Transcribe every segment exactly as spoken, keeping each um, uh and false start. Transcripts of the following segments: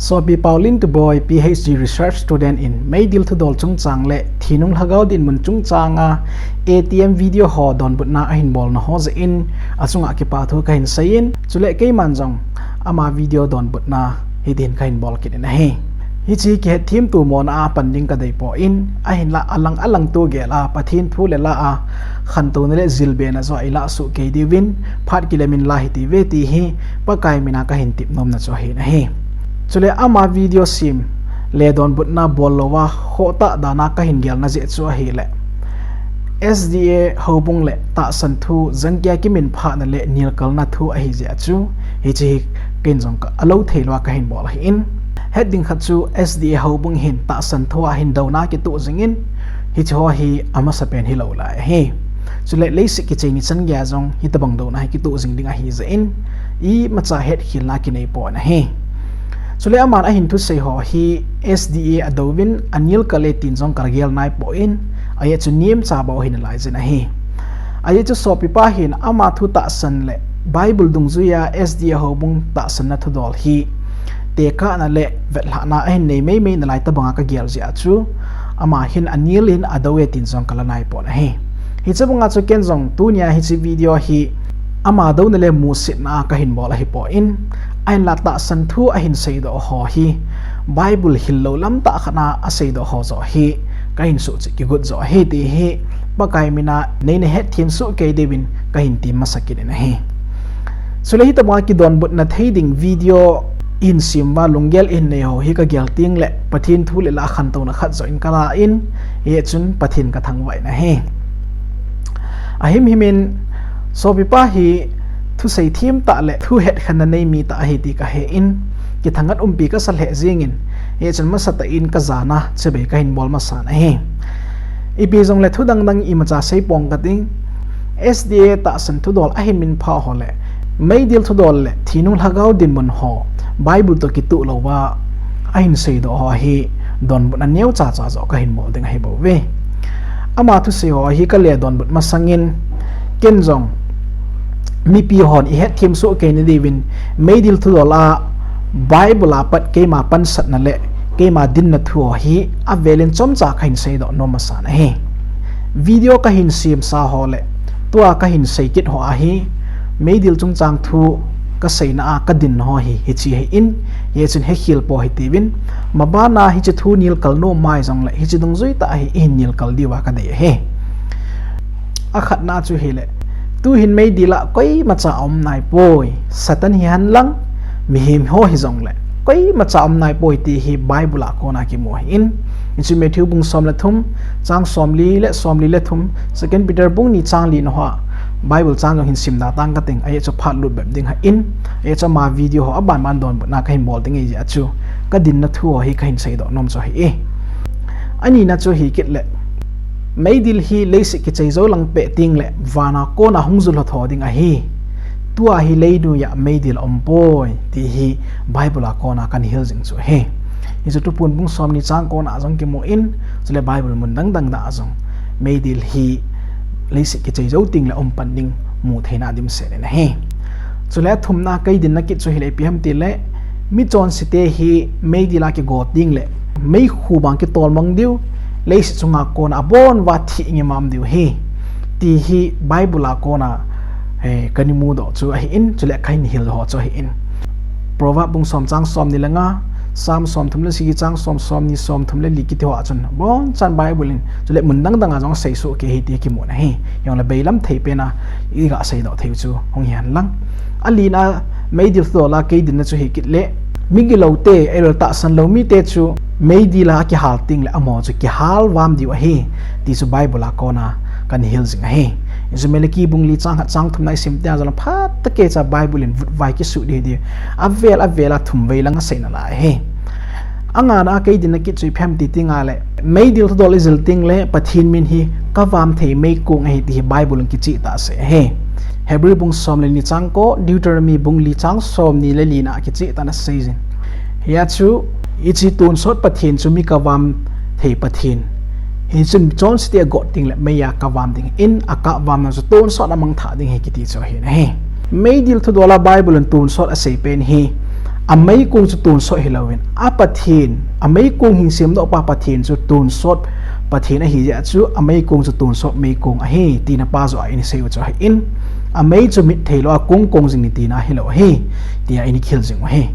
Sopi Paulin Tuboi, P H D research student in meidil thudol chungchang le thinung lhagao dinmun chungchang a A T M video ho donbutna ahin bolna ho jeh in achunga kipa thu kahin seiyin, chule keiman jong ama video donbutna hitin kahin bol kit in ahi. Hiche kihetthem tu mona a pan ding kadei poi, ahinla alang alang tu gel a Pathen thu le la a khantouna le jilbena joh a ilah soh kei diuvin phat kilemin la hiti uve ti hi Pakai mina kahin tep nomna chu ahi nahi. Chule ama video sem le donbutna bol louva khohtah dana kahin gelna jeh chu ahile S D A houbung le tahsan thu jangkia kimin phahna le nilkalna thu ahi jeh chu hiche hi ken jong ka alou thei louva kahin bol ahin. Het ding khat chu S D A houbung hin tahsan thu a hin douna kitoh jingin hiche ho hi amasapen hilou lai ahi. Chule leiset kichai ni chan geiya jong hitobang douna hi kitoh jing ding ahi jeh in imacha hetkhelna kinei pon ahi. Chule aman ahin thusei ho hi S D A adouvin anilkal e tin jong kagel nai poi, ajeh chu nemcha bou ahi nalai jin ahi. Ajeh chu sopipa hin ama thu tahsan le Bible dungjuiya S D A houbung tahsanna thudol hi tekahna le vetlhahna ahin nei meimei nalai tobanga kagel jeh chu ama hin anil in adou e tin jong kala nai pon ahi. Hiche banga chu ken jong tunia hiche video hi ama douna le musetna a kahin bol ahipoi, ahinla tahsan thu ahin seidoh ho hi Bible hillou lamtah khat a aseidoh ho joh hi kahin suhchet kigot joh ahi ti hi Pakai mina neina hetthem soh kei diuvin kahin ti masa kit in ahi. Chule hitobanga kidonbutna thei ding video ihin sem uva lunggel ihin nei ho hi kagel tengle Pathen thu le la khantouna khat joh in kala in, hichun Pathen kathangvah in ahi. Ahimhimin sopipa hi thusei them tah le thu hetkhenna nei mi tah ahi ti kahen, kithangat umpi kasa lheh jengin, hichun masatah in kajana chibai kahin bol masan ahi. Ipi jongle thu dangdang imacha seipong kating, S D A tahsan thudol ahin minphah ho le meidil thudol le thinung lhagao dinmun ho Bible toh kitoh louva ahin seidoh ho hi donbutna neocha cha joh kahin bol ding ahibouve. Ama thusei ho hi kale donbut masangin ken jong mipi hon ihetthem soh kei nadiuvin meidil thudol a Bible a pat keima pansatna le keima dinna thu ho hi avelin chomcha kahin seidoh nom masan ahi. Video kahin semsa ho le tua kahin sei kit ho a hi meidil chungchang thu kaseina a kadinna ho hi hiche ahin, hichun hekhel pou hitiuvin, mabana hiche thu nilkal nom mai jongle hiche dungjui tah a hi ihin nilkal diuva kadei ahi. Akhatna chu hile, tuhin meidil a koimacha aum naipoi, Satan hihen lang, mihem ho hijongle koimacha aum naipoi ti hi Bible a kona kimu ahin, hichu Matthew bung som le thum, chang somli le somli le thum, Second Peter bung ni chang lina hoa Bible chang jong hin simda tang kating, ajeh chu phat lut bep ding ahin, ajeh chu ama video ho abanban donbutna kahin bol ding ahijeh chu kadinna thu ho hi kahin seidoh nom chu ahi. Anina chu hikit le, meidil hi leiset kichai jou lang peh tengle vana kona hung ju lhotho ding ahi. Tua hi leinoiya meidil aumpoi ti hi Bible a kona kahin hil jing chu ahi. Hichu Thuphon bung somni chang kona jong kimun, chule Bible mun dangdang a jong meidil hi leiset kichai jou tengle aumpan ding mutheina dimset in ahi. Chule athumna keidinna kit chu hile ipi ham tile, michonsete hi meidil a kigo tengle meikhu bang kitolmang diu, leiset chunga kona abon uva thi ngimam diu ahi, ti hi Bible a kona, eh, kana mudoh chu ahin, chule kahin hil ho chu ahin. Proverb bung som chang somni le nga, Psalm somthum le sagi chang som, somni, somthum le li kiti hoa chun abonchan Bible in chule mun dangdang a jong aseisoh kei ahi ti kimun ahi. Hijongle beilam thei pena iga seidoh theiu chu hung hihen lang. Alina meidil thudol a keidinna chu hikit le, migiloute, ahiloule tahsan lou mite chu meidil a akihal tengle amaho chu kihal vam diu ahi, ti chu Bible a kona kana hil jing ahi. Hichu Malachi bung li chang khat chang thumna isim tengle phatah keicha Bible in vutvai kisuh ding ahi, avel avel a thumvei lang asei nalai ahi. Angana keidinna kit chu ipi ham ti tengle, meidil thudol ijil tengle Pathen min hi kavam thei meikong ahi ti hi Bible in kichehtah asei ahi. Hebrew bung som le ni chang ko, Deuteronomy bung li chang somni le lina kichehtah in aseijin. Hia chu, hiche tonsot Pathen chu mi kavam thei Pathen, hichun chonsete agot tengle meiya kavam ding in, akavamna chu tonsot amangthah ding ahi kiti chu ahi nahi. Meidil thudol a Bible in tonsot asei pen hi Ameikong chu tonsot hilouvin, a Pathen, ameikong hin semdoh pa Pathen chu tonsot Pathen ahi jeh a chu ameikong chu tonsot meikong ahi, tina pa joh a isei u chu ahin. Amei chu mit theilou a kong kong jing ni tina hilou ahi, tia ikihil jing u ahi.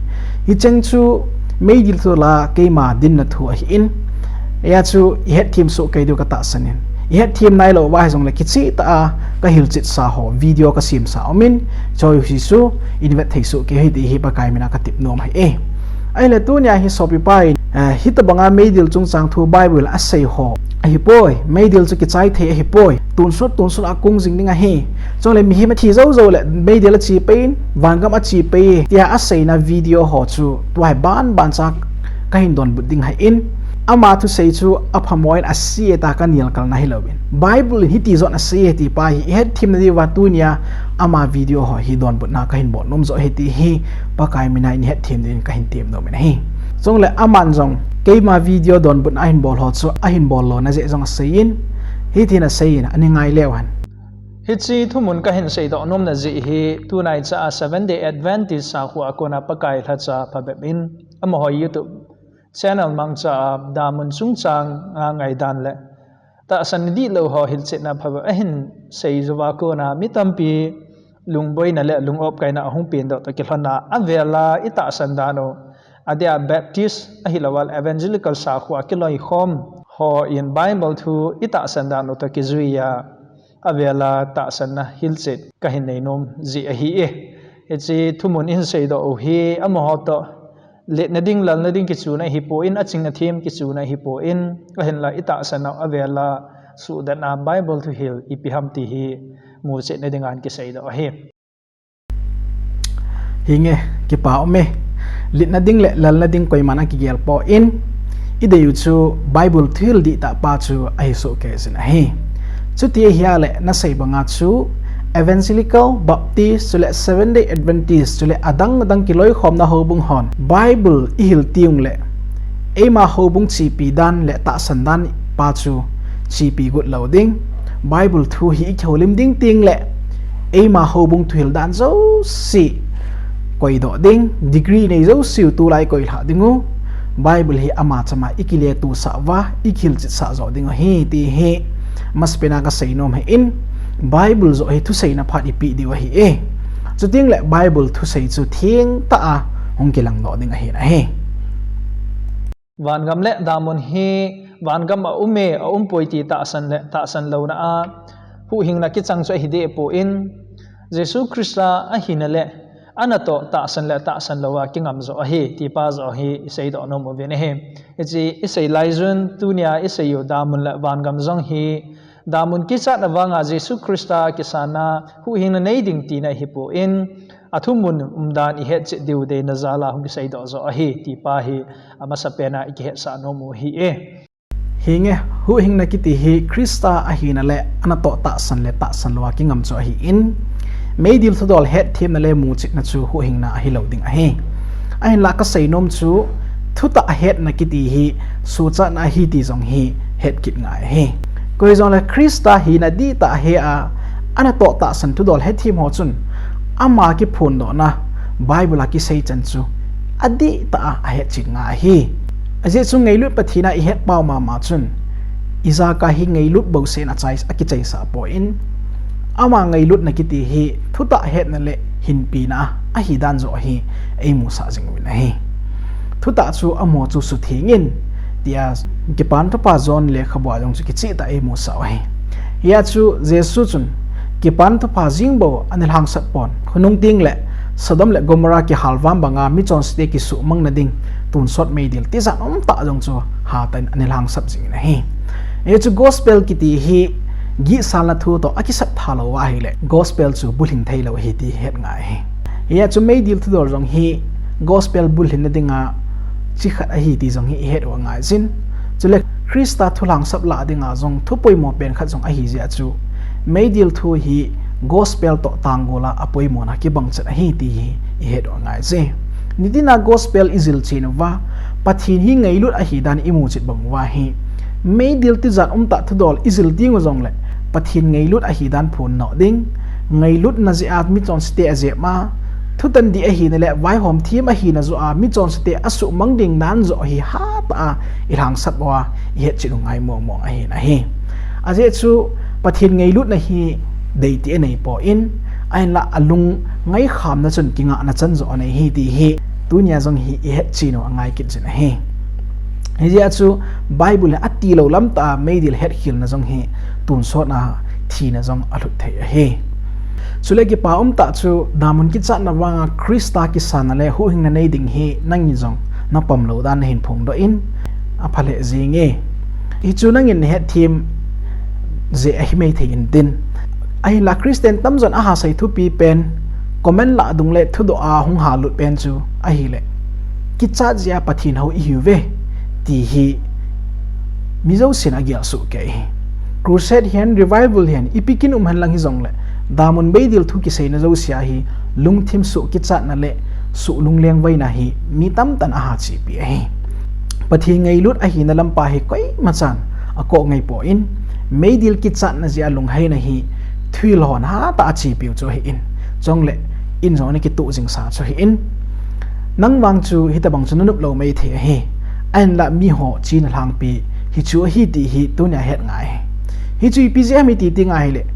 Hicheng chu meidil thudol a keima dinna thu ahin. Hia chu ihet them soh kei diu katahsan in. Ihet them nailou uva hijongle kicheh tah a kahilchet sa ho video kasemsa umin, choi hi chu ivet thei soh kei u ahi ti hi Pakai min a katep nom ahi e. Ahile tunia hi sopipa in, eh, hitobang a meidil chungchang thu Bible asei ho ahipoi, meidil chu kichai thei ahipoi, tonsot tonsot a kong jing ding ahi. Chule mihem athi jou jou le meidil ache pei in, vangam ache pei, tia aseina video ho chu tua hi banban cha kahin donbut ding ahin. Ama thusei chu aphamo in ase e tia kanelkalna hilouvin, Bible in hiti joh in asei e ti pa hi ihet them nadiu va tunia ama video ho hi donbutna kahin bol nom joh ahi ti hi Pakai min a ihet them diuvin kahin tem nom in ahi. Chule aman jong keima video donbutna ahin bol ho chu ahin bol lona jeh jong asei in, hitin asei in, ani ngai leu hen. Hiche thumun kahin seidoh nomna jeh hi tunaicha a Seventh Day Adventist sakho a kona Pakai lhacha phabep in amaho YouTube channel mangcha a damun chungchang a ngaidan le tahsan dihlou ho hilchetna phabep ahin sei jouva kona mi tampi lungboina le lung-opkaina ahung pendoh toh kilhona avel a itahsan dan u, adeh a Baptist ahilou a Evangelical sakho a kiloikhom ho in Bible thu itahsan dan u toh kijui a avel a tahsanna hilchet kahin nei nom jeh ahi e. Hiche thumun ihin seidoh u hi amaho toh letna ding, lalna ding kichuna ahipoi, aching athem kichuna ahipoi, ahinla itahsan nau avel a suhdatna Bible thuhil ipi ham ti hi muchetna dinga kiseidoh ahi. Hinge, kipa um e. Letna ding le lalna ding koiman akigel poi, idei u chu Bible thuhil dihtah pa chu ahi soh kei jin ahi. Chuti ahile nasei banga chu Evangelical, Baptist, chule Seventh Day Adventist, chule adang adang kiloikhomna houbung hon Bible ihil teng ule eima houbung chepi dan le tahsan dan pa chu chepi got lou ding. Bible thu hi ikihoulim ding teng le eima houbung thuhil dan jouse koidoh ding, degree nei jouseu tulai koilhah ding u. Bible hi ama chama ikiletosah uva, ikihilchetsah joh ding u ahi ti hi masapen a kasei nom ahin, Bible joh hi thuseina phat ipeh diu ahi e. Chuteng le Bible thusei chu thengtah a hung kilangdoh ding ahin ahi. Vangam le damun hi vangam a um e, a um poi ti tahsan le tahsan louna a huhhingna kichang chu ahi deh poi, Jesu Christa ahina le anatoh tahsan le tahsan lou a kingam joh ahi ti pa joh hi iseidoh nom uvin ahi. Hiche isei laijun tunia isei u damun le vangam jong hi damun kichatna vanga Jesu Christa kisanna huhhingna nei ding tina ahipoi, athumun umdan ihetchet diu deina jal a hung kiseidoh joh ahi ti pa hi amasapen a ikihetsah nom u ahi e. Hinge, huhhingna kiti hi Christa ahina le anatoh tahsan le tahsan lou a kingam chu ahin, meidil thudol hetthemna le muchetna chu huhhingna ahilou ding ahi. Ahinla kasei nom chu thutah hetna kiti hi sochatna ahi ti jong hi het kit ngai ahi. Koi jongle Christa hina dihtah ahe a, anatoh tahsan thudol hetthem ho chun ama kiphondohna Bible a kisei chan chu adihtah a ahetchet ngai ahi. Ajeh chu ngailut Pathen a ihet pau mama chun ijakai hi ngailut bouseh in achai, akichaisah poi, ama ngailutna kiti hi thutah hetna le hinpina ahidan joh hi eimusah jing uvin ahi. Thutah chu amaho chu sutheng in tia Kipan Thupha John lekhabua jong chu kichehtah a eimusah u ahi. Hia chu Jesu chun Kipan Thupha jeng bou ana lhangsap pon, khonung teng le Sodom le Gomorrah kihalvam banga michonsete kisuhmangna ding tonsot meidil tijat umtah jong chu hatah in ana lhangsap jingin ahi. Hichu gospel kiti hi gihsalna thu toh akisap tha lou ahile gospel chu bulhin theilou ahi ti het ngai ahi. Hia chu meidil thudol jong hi gospel bulhinna dinga chi khat ahi ti jong hi ihet u angaijin. Chule Christa thu lhangsap lah dinga jong thu poimo pen khat jong ahi jeh a chu meidil thu hi gospel toh tanggol a apoimona kibang chet ahi ti hi ihet u angaije. Nitina gospel ijil chen uva, Pathen hi ngailut ahidan imuchet bang uva hi meidil tijat umtah thudol ijil teng u jongle Pathen ngailut ahidan phondoh ding, ngailutna jeh a michonsete ajep a, Thutan dih ahina le vaihom thim ahina joh a michonse te asuhmang ding nan joh hi hatah a ilhangsap uva ihetchet u ngai mong mong ahin ahi. Ajeh chu Pathen ngailutna hi deitah anei poi, ahinlah alung ngaikhamna chun kingahna chan joh anei hi ti hi tunia jong hi ihetchet u angai kit jin ahi. Hijeh a chu Bible hi atilou lamtah a meidil hetkhelna jong hi tonsot a thina jong alhut thei ahi. Chule kipa umtah chu damun kichatna vanga Christa kisanna le huhhingna nei ding hi nangin jong napom lou dan nahin phongdoh in aphalheh jenge. Hichu nangin nahetthem jeh ahi maithei intin. Ahinla Christian tamjon ahasei thupi pen comment lah dung le thudoh a hung halut pen chu ahile, kichat jeh a Pathen hou ihiuve ti hi mi jousen agel sohkei ahi. Crusade hihen, revival hihen, ipi kin um henlang hijongle, damun meidil thu kiseina jouse a hi lungthim soh kichatna le soh lunglengvaina hi mi tamtah in aha chepi ahi. Pathen ngailut ahina lampa hi koimachan akoh ngai poi, meidil kichatna jeh a lungheina hi thuhil hon hatah a chepiu chu ahin, chule in jong ana kitoh jingsa chu ahin. Nang vang chu hitobang chu nanop lou maithei ahi. Ahinla miho chena lhangpi hichu ahi ti hi tunia het ngai ahi. Hichu ipi jeh ham iti teng ahile,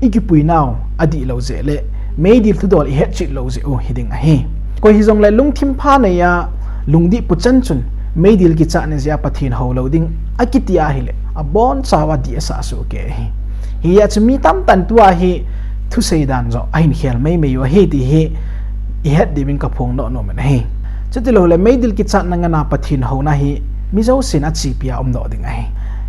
ikipuinau adihlou jeh le meidil thudol ihetchet lou jeh u hiding ahi. Koi hijongle lungthim pha nei a lungdih puchan chun meidil kichatna jeh a Pathen houlou ding akiti ahile, abonchauva dih asah sohkei ahi. Hijeh a chu mi tamtah in tua hi thusei dan joh ahin khel meimei u ahi ti hi ihet diuvin kaphongdoh nom in ahi. Chutiloule meidil kichatna ngen a Pathen houna hi mi jousen achepi a umdoh ding ahi.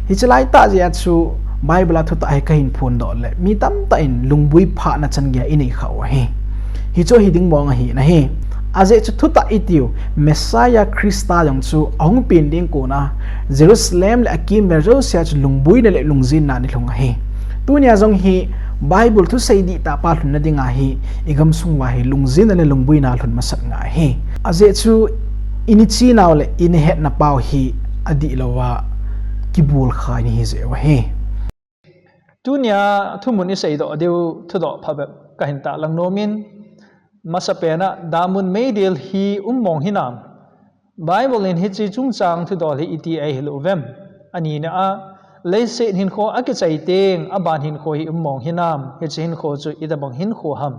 Hiche laitah jeh a chu Bible a thutah hi kahin phondoh le mi tamtah in lungboi phahna chan geiya inei khah u ahi. Hichu hiding mong ahi nahi. Ajeh chu thutah itiu Messiah Christa jong chu ahung pen ding kona Jerusalem le akimvel jouse a chu lungboina le lungjenna ana lhung ahi. Tunia jong hi Bible thusei dihtah pa lhunna dinga hi igamsung uva hi lungjenna le lungboina lhun masat ngai ahi. Ajeh chu ina chenau le ina hetna pau hi adihlouva kibulkhai ana hijeh u ahi. Tunia thumun iseidoh diu thudoh phabep kahin tahlang nom in, masapen a damun meidil hi um mong hinam? Bible in hiche chungchang thudol hi iti eihil uvem? Anina a, leiset hinkho akichai teng aban hinkho hi um mong hinam? Hiche hinkho chu itobang hinkho ham?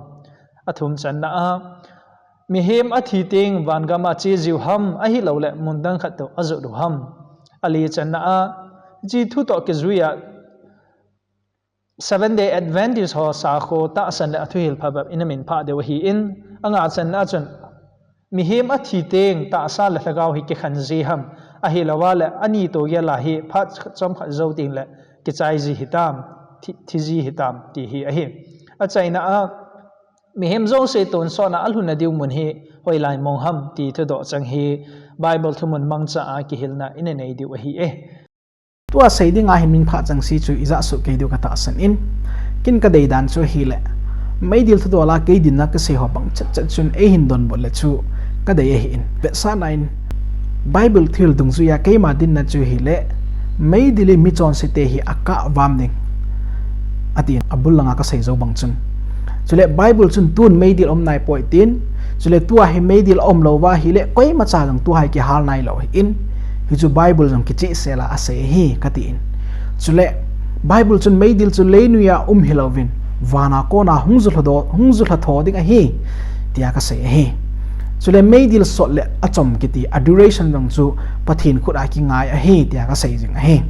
Athum channa a, mihem athi teng vangam a chejiu ham, ahiloule mun dang khat toh ajot u ham? Ali channa a, hiche thu toh kijui a Seventh Day Adventist ho sakho tahsan le athuhil phabep ina minphah diu ahin, anga channa a chun mihem athi teng tahsa le lhagao hi kikhen ji ham, ahilouva le ani toh gel a hi phat chomkhat jou tengle kichai ji hitam, thi, thi ji hitam ti hi ahi. Achaina a, mihem jouse tonsot a alhunna diu mun hi hoilai mong ham ti thudoh chang hi Bible thumun mangcha a kihilna ina nei diu ahi e. Tua sei dinga hin minphah chengse chu ijah sohkei diu katahsan in, ken kadei dan chu ahile, meidil thudol a kei dinna kasei ho bang chetchet chun eihin donbut le chu kadei ahin. Vetsahna in, Bible thuhil dungjuia keima dinna chu ahile, meidil in michonse te hi akah vam ding, atin, abul langa kasei jou bang chun. Chule Bible chun tun meidil aum naipoi tin, chule tua hi meidil aumlouva ahile koimacha jong tua hi kihal nailou ahin, hichu Bible jong kichehsel a asei ahi katin. Chule Bible chun meidil chu leinoiya um hilouvin, vana kona hung ju lha tho, hung ju lha tho ding ahi, tia kasei ahi. Chule meidil sot le achom kiti a duration jong chu Pathen khut a kingai ahi, tia kasei jing ahi.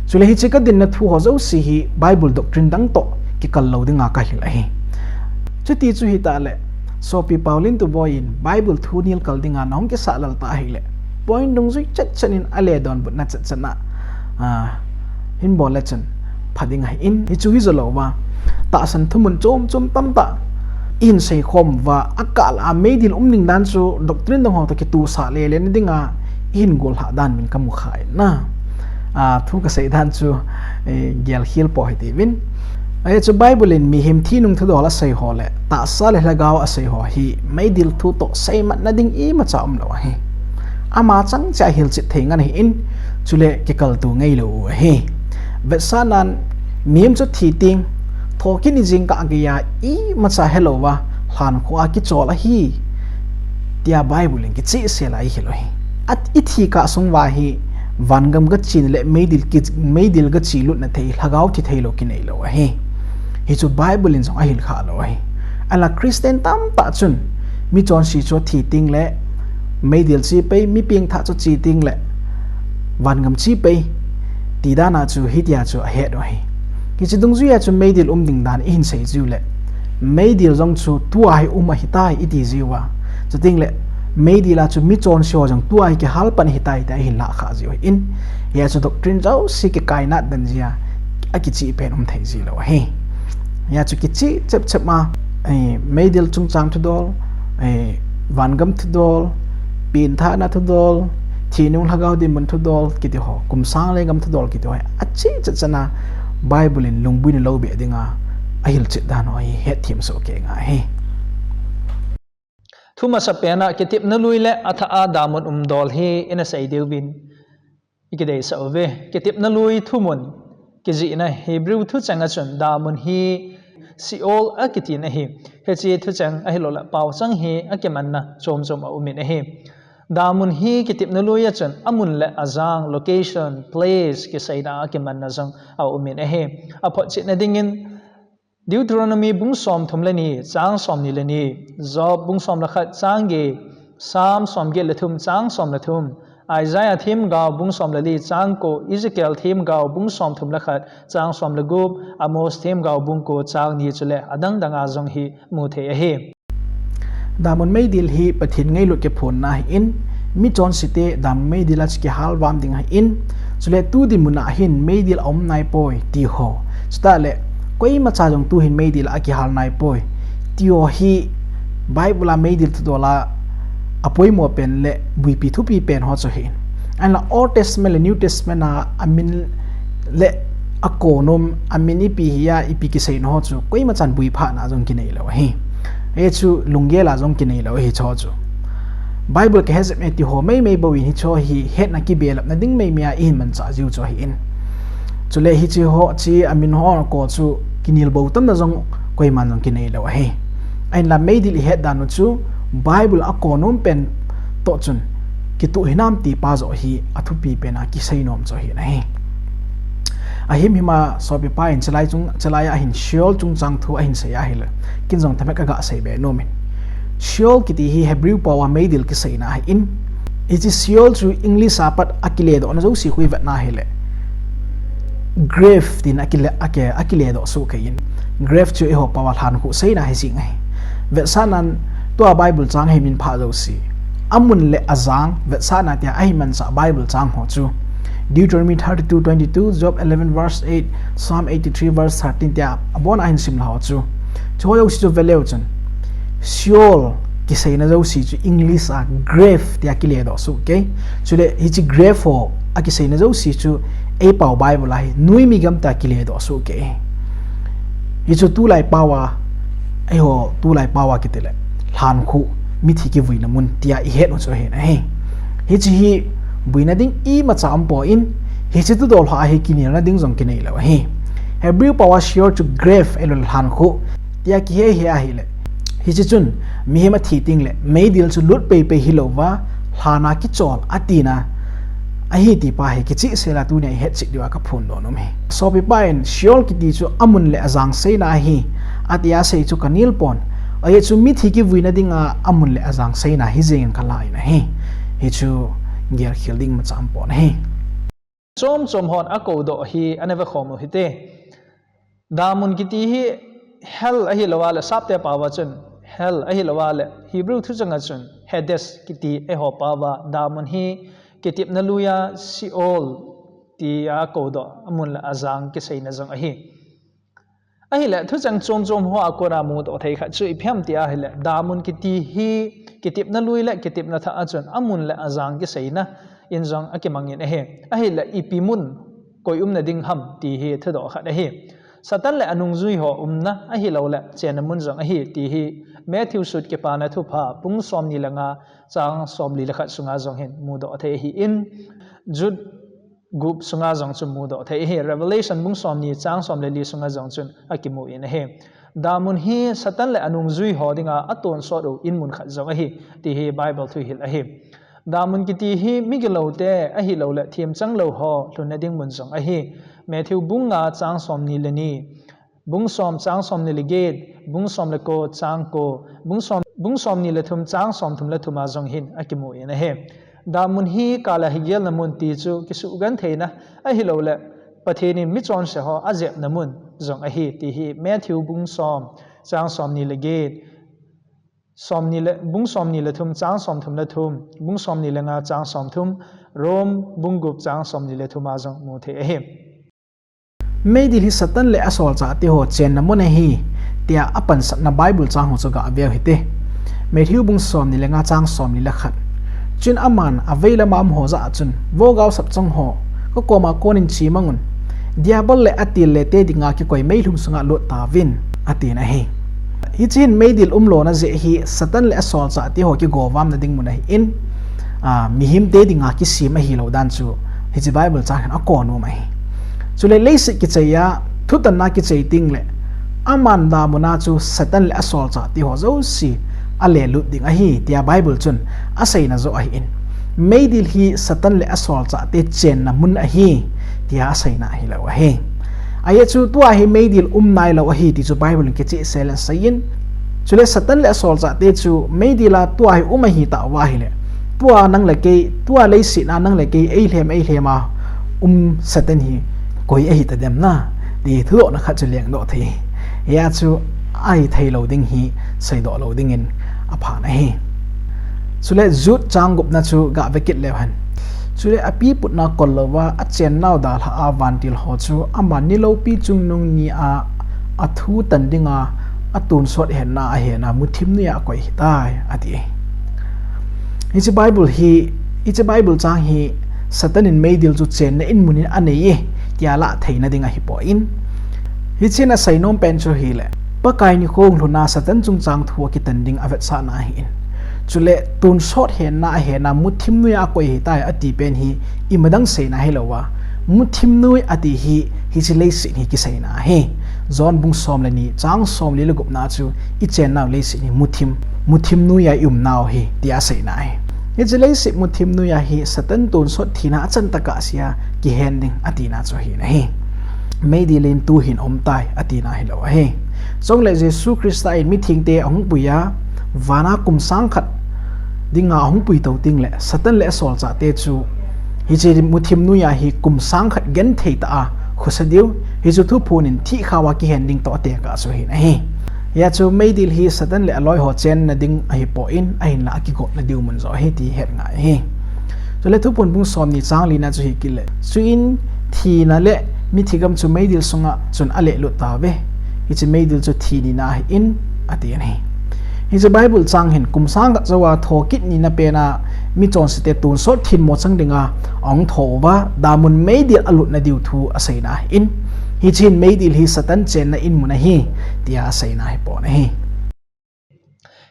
Chule hiche kadinna thu ho jouse hi Bible doctrine dang toh kikal lou dinga kahil ahi. Chuti chu hitahle, sopi Pauline Tuboi in Bible thu nilkal dinga nahung kisah lel ta ahile, point dungjui chetchet in ale donbutna chetchet na, a, hin bol le chun pha ding ahin, hichu hijolouva tahsan thumun chom chom tamtah ihin seikhom uva, akah lah a meidil um ding dan chu doctrine dang ho toh kitosah lele na dinga ihin gollhah dan min kamu kha in na. A, thu kasei dan chu, eh, gelkhel po hitiuvin. Ahi chu Bible in mihem thi nung thudol asei ho le tahsa le lhagao asei ho hi meidil thu toh seimatna ding imacha umlou ahi. Ama chang cheh a hilchet thei ngen ahin, chule kikaltou ngailou u ahi. Vetsahnan, mihem chu thi teng, thokit ni jing kah geiya imacha helouva lhankhuh a kichol ahi, tia Bible in kichehsel a eihil u ahi. At ithi kah sung uva hi, vangam gachena le meidil ki, meidil gachelutna thei, lhagao thi theilou kinei lou ahi. Hichu Bible in jong ahil khah lou ahi. Ahinla Christian tamtah chun, michonse chu thi teng le, meidil che pei, mi pengthah chu che teng le, vangam che pei, ti dan a chu hitia chu ahet u ahi. Hiche dungjuia chu meidil um ding dan ihin sei jiu le, meidil jong chu tua hi um ahitai iti jiu a. Chuteng le, meidil a chu michonse ho jong tua hi kihal pan ahitai tia ihin lah khah jiu ahin. Hia chu doctrine jouse kikainat dan jeh a, akicheh pen um thei ji lou ahi. Hia chu kicheh chep chep a, eh, meidil chungchang thudol, eh, vangam thudol, pengthahna thudol, thi nung lhagao dinmun thudol kiti ho, kum sang le gam thudol kiti ho, acheh chet chan a Bible in lungbuina lou beh ding a, ahil chet dan ho hi hetthem soh kei ngai ahi. Thu masapen a kitepna lui le athah a damun umdol hi ina sei diuvin, ikideisah uve. Kitepna lui thumun kijihna Hebrew thucheng a chun damun hi Sheol akitin ahi. Hiche thucheng ahilou le paochang hi akimanna chom chom aumin ahi. Damun hi kitepna lui a chun amun le ajang, location, place, kiseina a kimanna jong aumin ahi. Aphotchetna dingin Deuteronomy bung somthum le ni, chang somni le ni, Job bung som le khat, chang get, Psalm somget le thum, chang som le thum, Isaiah themgao bung som le li, chang ko, Ezekiel themgao bung somthum le khat, chang som le gup, Amos themgao bung ko, chang ni chule adang dang a jong hi mu thei ahi. Damun meidil hi Pathen ngailut kiphonna ahin, michonse te damun meidil a chu kihal vam ding ahin, chule tu dinmun a hin meidil aum naipoi ti ho, chutah le koimacha jong tu hin meidil a kihal naipoi ti ho hi Bible a meidil thudol a apoimo pen le buipi thupi pen ho chu ahin. Ahinla Old Testament le New Testament a amin le akonom, amin ipi hi a, ipi kiseina ho chu koimachan buiphatna jong kinei lou ahi. Hichu lunggel a jong kinei lou ahi, hicho chu. Bible kihe jep e ti ho meimei bou in hicho hi hetna kibelapna ding meimei a ihin manchah jiu chu ahin. Chule hiche ho, hiche amin ho ko chu kinelbou tamna jong koiman jong kinei lou ahi. Ahinla meidil ihet dan u chu Bible a konom pen toh chun kitoh hinam ti pa joh hi athupi pen a kisei nom chu ahi nahi. Ahimhim a sopipa in chelai chung, chelai a hin Sheol chungchang thu ahin sei ahile, ken jong themkhat kaga sei be nom in. Sheol kiti hi Hebrew pao a meidil kiseina ahin, hiche Sheol chu English a pat akiledohna jouse khu ivetna hile, grave tin akile, aki, akiledoh soh kei in. Grave chu eiho pao a lhankhuh seina hi jing ahi. Vetsahnan tua Bible chang hi min phah jouse, amun le ajang vetsahna tia ahin manchah Bible chang ho chu Deuteronomy thirty-two twenty-two, Job eleven verse eight, Psalm eighty-three verse thirteen tia abon a ahin simlha ho chu. Chuho jouse chu veleu chun, Sheol kiseina jouse chu English a grave tia kiledoh soh kei. Chule hiche grave ho akiseina jouse chu eipao Bible a hi noimi gam tia kiledoh soh kei. Hichu tulai pao a, eiho tulai pao a kiti le, lhankhuh, mithi kivuina mun tia ihet u chu ahi nahi. Hiche hi buina ding imacha umpoi, hiche thudol ho a hi kinelna ding jong kinei lou ahi. Hebrew pao a Sheol chu grave ahilou le lhankhuh tia kihe hi ahile, hiche chun mihem athi teng le meidil chu lut peipei hilouva, lhan a kichol atina ahi ti pa hi kichehsel a tunia ihetchet diuva kaphondoh nom e. Sopipa in Sheol kiti chu amun le ajang seina ahi, atia asei chu kanel pon. Ajeh chu mithi kivuina dinga amun le ajang seina hi jeng in kalah in ahi. Hichu gelkhel ding imacha umpon ahi. Chom chom hon akoudoh hi ana vekhom u hite. Damun kiti hi hell ahilouva le, sapte pao a chun hell ahilouva le, Hebrew thucheng a chun Hades kiti eiho pao a, damun hi kitepna lui a Sheol tia akoudoh, amun le ajang kiseina jong ahi. Ahile, thucheng chom chom ho a kona mudoh thei khat chu ipi ham ti ahile, damun kiti hi kitepna lui le kitepna thah a chun amun le ajang kiseina in jong akimangin ahi. Ahile, ipi mun, koi umna ding ham ti hi thudoh khat ahi. Satan le anungjui ho umna ahilou le chenna mun jong ahi ti hi Matthew sut Kipana Thupha bung somni le nga, chang somli le khat sunga jong hin mudoh thei ahin, Jude gup sunga jong chu mudoh thei ahi. Revelation bung somni chang som le li sunga jong chun akimu in ahi. Damun hi Satan le anungjui ho dinga atonsot u in mun khat jong ahi, ti hi Bible thuhil ahi. Damun kiti hi migilote ahilouleh themchang lou ho lhunna ding mun jong ahi. Matthew bung nga chang somni le ni, bung som chang somni le get, bung som le ko chang ko, bung som, bung somni le thum chang somthum le thum a jong hin akimu in ahi. Damun hi kala hi gelna mun ti chu kisugentheina ahilouleh Pathen in michonse ho ajepna mun jong ahi, ti hi Matthew bung som chang somni le get, somni le, bung somni le thum chang somthum le thum, bung somni le nga chang somthum, Rome bung gup chang somni le thum a jong mu thei ahi. Meidil hi Satan le asolchahte ho chenna mun ahi, tia apansatna Bible chang ho chu gah veu hite. Matthew bung somni le nga chang somni le khat. Chun aman avei lama um ho jah a chun, Vo gaosap chang ho, kakoma konin chemangun, Diabol le atillete dinga kikoi meilhum sunga lut tauvin, atin ahi. Hiche hin meidil umlona jeh hi Satan le asolchahte ho kigovamna ding mun ahin, a, mihemte dinga kisem ahilou dan chu hiche Bible chang hin akonom ahi. Chule leiset kichai a, thutanna kichai tengle, aman damuna chu Satan le asolchahte ho jouse alelut ding ahi, tia Bible chun aseina joh ahin. Meidil hi Satan le asolchahte chenna mun ahi, tia aseina ahilou ahi. Ajeh chu tua hi meidil um nailou ahi ti chu Bible in kichehsel in aseiyin. Chule Satan le asolchahte chu meidil a tua hi um ahitauva ahile, tua nang le kei, tua leiset a nang le kei eilhem eilhem a um Satan hi koi ahitadem na, ti thudohna khat chu lengdoh thei. Hia chu ahitheilou ding hi seidoh lou dingin apha ahi. Chule Jude chang gupna chu gah vekit leu hen. Chule apiputna kollouva achennau dalha a vantil ho chu aman ni loupi chungnung nia athu tan dinga atonsot henna ahena muthim noiya akoi ahitai, ati. Hiche Bible hi, hiche Bible chang hi Satan in meidil chu chenna in mun in aneiye, tia lah theina ding ahipoi. Hichun aseinom pen chu hile, Pakai nikho hung lhuna Satan chungchang thu akitan ding avetsahna ahin. Chule tonsot henna ahena muthim noiya akoi ahitai ati pen hi imadang seina hilouva, muthim noi ati hi hiche leiset hi kiseina ahi. John bung som le ni chang somli le gupna chu ichennau leiset hi muthim, muthim noiya iumnau ahi, tia aseina ahi. Hiche leiset muthim noiya hi Satan tonsot thina achan tah a sea kihen ding atina chu ahi nahi. Meidil in tuhin aumtai atina hilou ahi. Chule Jesu Christa in mithengte ahung puiya, vana kum sang khat dinga ahung puitou tengle Satan le asolchahte chu hiche muthim noiya hi kum sang khat genthei tah a khosa diu, hichu thuphon in thihkhao a kihen ding toh atekah chu ahi nahi. Hia chu meidil hi Satan le aloiho chenna ding ahipoi, ahinla akigotna diu mun joh ahi ti het ngai ahi. Chule Thuphon bung somni chang lina chu hikit le, chuin thina le mithigam chu meidil sunga chun alelut tauve. Hiche meidil chu thi nina ahin, ati ahi. Hiche Bible chang hin kum sang khat jouva thokit nina pena michonsete tonsot thinmo chang dinga ahung thouva, damun meidil alutna diu thu aseina ahin. Hiche hin meidil hi Satan chenna in mun ahi, tia aseina ahipon ahi.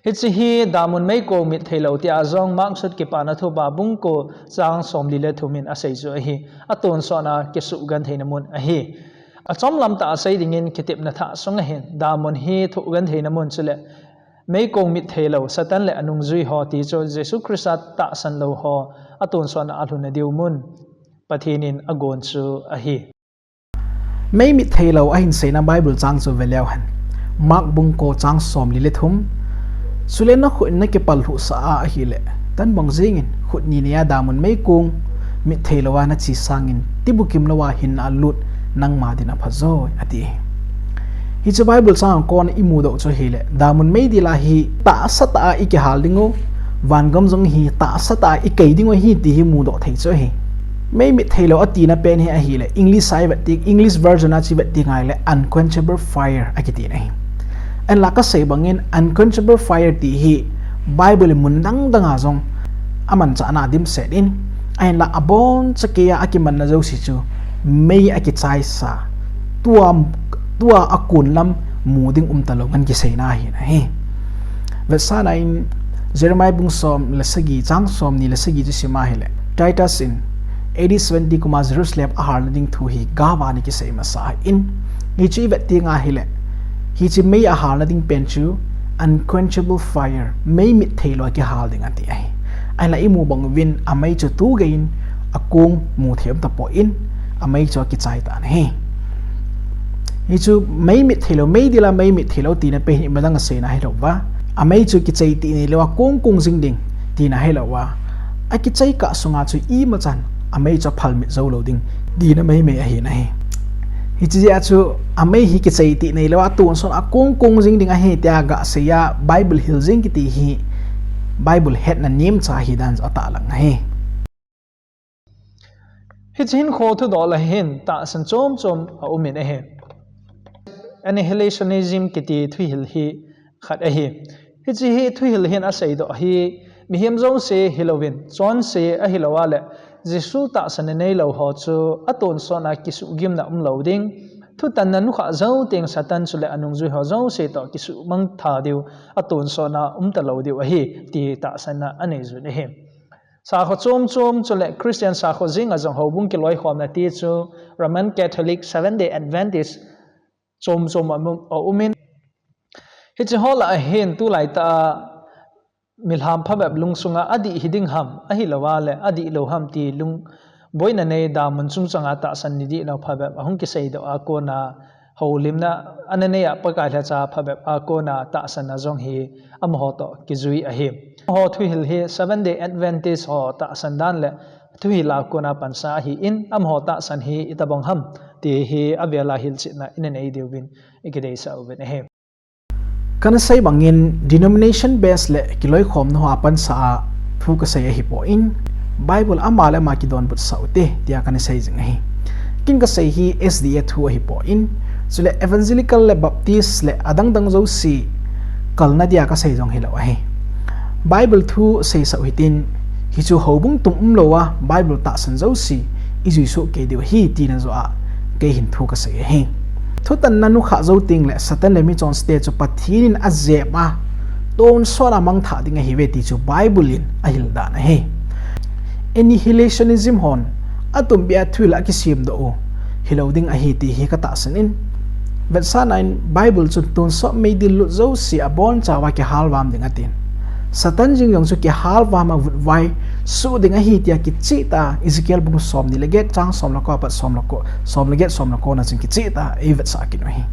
Hiche hi damun meikong mit theilou tia jong Mark sut Kipana Thupha bung ko chang somli le thum in asei chu ahi. Atonsotna kisugentheina mun ahi. Achomlam tah a sei dingin kitepna thah sunga hin damun hi thugentheina mun chule meikong mit theilou Satan le anungjui ho ti chu Jesu Christa tahsan lou ho atonsotna alhunna diu mun Pathen in agon chu ahi. Mei mit theilou ahin seina Bible chang chu veleu hen. Mark bung ko chang somli le thum. Chule nakhut in nakipal lhuhsah a ahile, tan bang jengin, khut ni neiya damun meikong mit theilouva nache sangin, tibukim louva hinna alut nangma din aphajoi, ati. Hiche Bible chang a kon imudoh chu ahile, damun meidil a hi tahsa tah a ikihal dingu, vangam jong hi tahsa tah a ikei dingu ahi ti hi mudoh thei chu ahi. Mei mit theilou atina pen hi ahile, English a ivet teng, English version a chu ivet teng ahile unquenchable fire akitina ahi. Ahinla kasei bangin unquenchable fire ti hi Bible in mun dang dang a jong amanchahna adimset in, ahinla aboncha keiya akimanna jouse chu mei akichaisa, tua, tua akon lam mu ding umtalou ngen kiseina ahi nahi. Vetsahna in Jeremiah bung som le sagi chang somni le sagi chu sim ahile, Titus in A D seventy kum a Jerusalem ahalna ding thu hi gava ana kisei masa in, hichu ivet teng ahile, Hiche mei a halna ding pen chu unquenchable fire, mei mit thei lou a kihal ding ati ahi. Ahinla imu bang uvin amei chu tu gei in akong mu thei um tapon, amei chu akichai tan ahi. Hichu mei mit thei lou, mei dila mei mit thei lou tina pen hi imadang a seina hilou va. Amei chu kichai tih neilou a kong kong jing ding tina hilou va. Akichai kah sunga chu imachan amei chu aphal mit jou lou ding tina mei mei ahi nahi. Hiche jeh a chu amei hi kichai tih neilou a tonsot a kong kong jing ding ahi tia gasei a Bible hil jing kiti hi Bible hetna nemcha ahi dan chu atahlang ahi. Hiche hinkho thudoh lah hin tahsan chom chom aum in ahi. Annihilationism kiti thuhil hi khat ahi. Hiche hi thuhil hin aseidoh hi mihem jouse hilouvin, chonse ahilou a le Jesu tahsan a neilou ho chu atonsot a kisuhgimna umlou ding, thutanna nukhah jou teng Satan chule anungjui ho jouse toh kisuhmang tha diu, atonsot a um talou diu ahi, ti tahsanna anei jun ahi. Sakho chom chom chule Christian sakho jing a jong houbung kiloikhomna ti chu Roman Catholic, Seventh Day Adventist chom chom aum, aum in. Hiche ho lah a hin tulai tah a milham phabep lungsunga adih hiding ham, ahilou a le adih lou ham ti lung boina nei damun chungchang a tahsan ni dihlou phabep ahung kiseidoh a kona houlimna ana nei a Pakai lhacha phabep a kona tahsan a jong hi amaho toh kijui ahi. Amaho thuhil hi Seventh Day Adventist ho tahsan dan le thuhil a kona pansa ahi in, amaho tahsan hi itobang ham ti hi avel a hilchetna ina nei diuvin ikideisah uvin ahi. Kana sei bangin denomination base le kiloikhomna ho a pansa a thu kasei ahipon, Bible ama le ama kidonbut sah ute tia kana sei jing ahi. Ken kasei hi S D A thu ahipon, chule Evangelical le Baptist le adang dang jouse kalna dia kasei jong hilou ahi. Bible thu seisah u hitin, hichu houbung tum umlou a Bible tahsan jouse ijui soh kei diu ahi tina joh a kei hin thu kasei ahi. Thutanna nukhah jou teng le Satan le michonse te chu Pathen in ajep a tonsot a mangthah ding ahiuve ti chu Bible in ahil dan ahi. Annihilationism hon atumbeh a thuhil akisemdoh u hilou ding ahi ti hi katahsan in, vetsahna in Bible chun tonsot meidil lut jouse abonchauva kihalvam ding atin, Satan jeng jong chu kihalvam a vutvai suh ding ahi tia kichehtah a Ezekiel bung somni le get chang som le ko apat som le ko, som le get som le ko na chun kichehtah a eivetsah kit u ahi.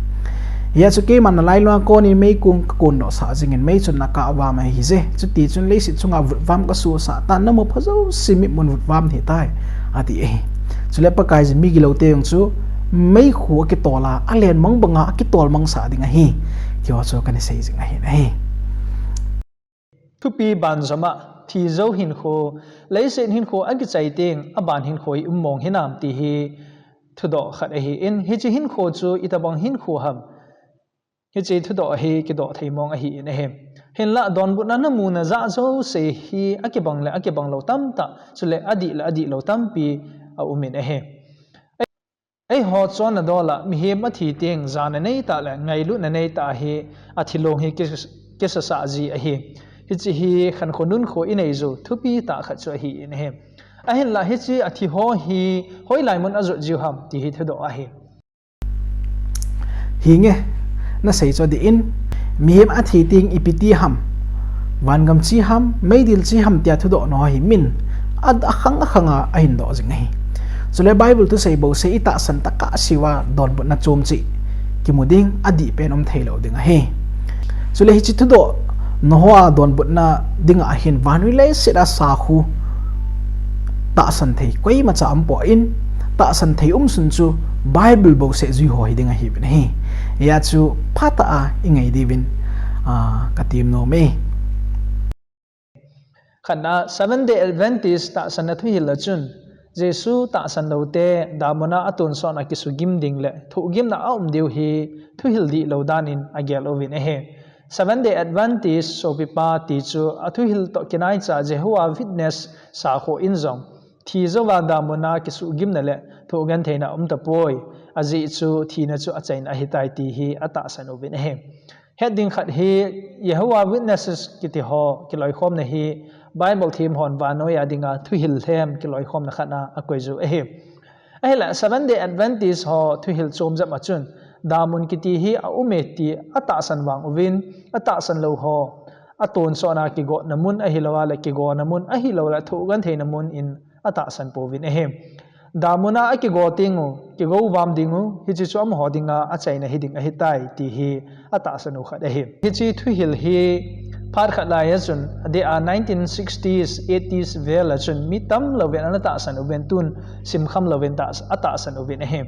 Hijeh chun keiman nalailunga konin meikong kakondoh sah jingin mei chun nakahvam ahije, chutichun leiset chunga vutvam kasuhsah tan, namu pha jouse mitmun vutvam hitai, ati ahi. Chule Pakaiyin migilou te jong chu meikhu akitol a, alen mang banga akitol mangsah ding ahi, tiho chu kana sei jing ahi nahi. Thupi banjom a, thi jou hinkho, leiset hinkho akichai teng, aban hinkho hi um mong hinam ti hi thudoh khat ahin, hiche hinkho chu itobang hinkho ham, hiche thudoh hi kidoh thei mong ahin ahi. Hinlah donbutna namu najah jouse hi akibang le akibang lou tamtah, chule adih le adih lou tampi aumin ahi. Eiho chonna dol a mihem athi teng jana neitah le ngailutna neitah hi athilong hi ki, kisasah ji ahi. Hiche hi khankho nunkho inei jou thupi tah khat chu ahin ahi. Ahinlah hiche athi ho hi hoilai mun ajot jiu ham ti hi thudoh ahi. Hinge, nasei chu adih in, mihem athi teng ipi ti ham, vangam che ham, meidil che ham tia thudohna ho hi min a, akhang akhang a ahin doh jing ahi. Chule Bible thusei bouseh itahsan tah a kahseuva donbutna chom cheh kimu ding adih pen um theilou ding ahi. Chule hiche thudohna ho a donbutna dinga hin vannoi leiset a sakhu tahsan thei koimacha umpon, tahsan thei umsun chu Bible bouseh jui ho hiding ahiuvin ahi. Hijeh chun phatah a ingai diuvin, a, katem nom e. Khatna, Seventh Day Adventist tahsanna thuhil a chun Jesu tahsan loute damun a atonsot a kisugim ding le thohgimna aum diu hi thuhil dihlou danin agel uvin ahi. Seventh Day Adventist sopipa ti chu athuhil toh kinaicha Jehovah Witness sakho in jong thi jouva damun a kisugimna le thohgentheina umtapoi, ajeh chu thina chu achaina ahitai ti hi atahsan uvin ahi. Het ding khat hi Jehovah Witnesses kiti ho kiloikhomna hi Bible them hon vannoi a dinga thuhil lhem kiloikhomna khat a akoi ju ahi. Ahinlah Seventh Day Adventist ho thuhil chom jep a chun Damun kiti hi a um e ti a tahsan vang uvin, a tahsan lou ho a tonsot na kigotna mun ahilouleh kigona mun ahilouleh thoh gentheina mun in a tahsan pouvin ahi. Damun a kigo ding u, kigo vam ding u, hiche chu amaho dinga achaina hiding ahitai ti hi a tahsan u khat ahi. Hiche thuhil hi phat khat lai a chun, adeh a nineteen sixties, eighties vel a chun mi tamlouvin ana tahsan uvin tun simkham louvin tah-, a tahsan uvin ahi.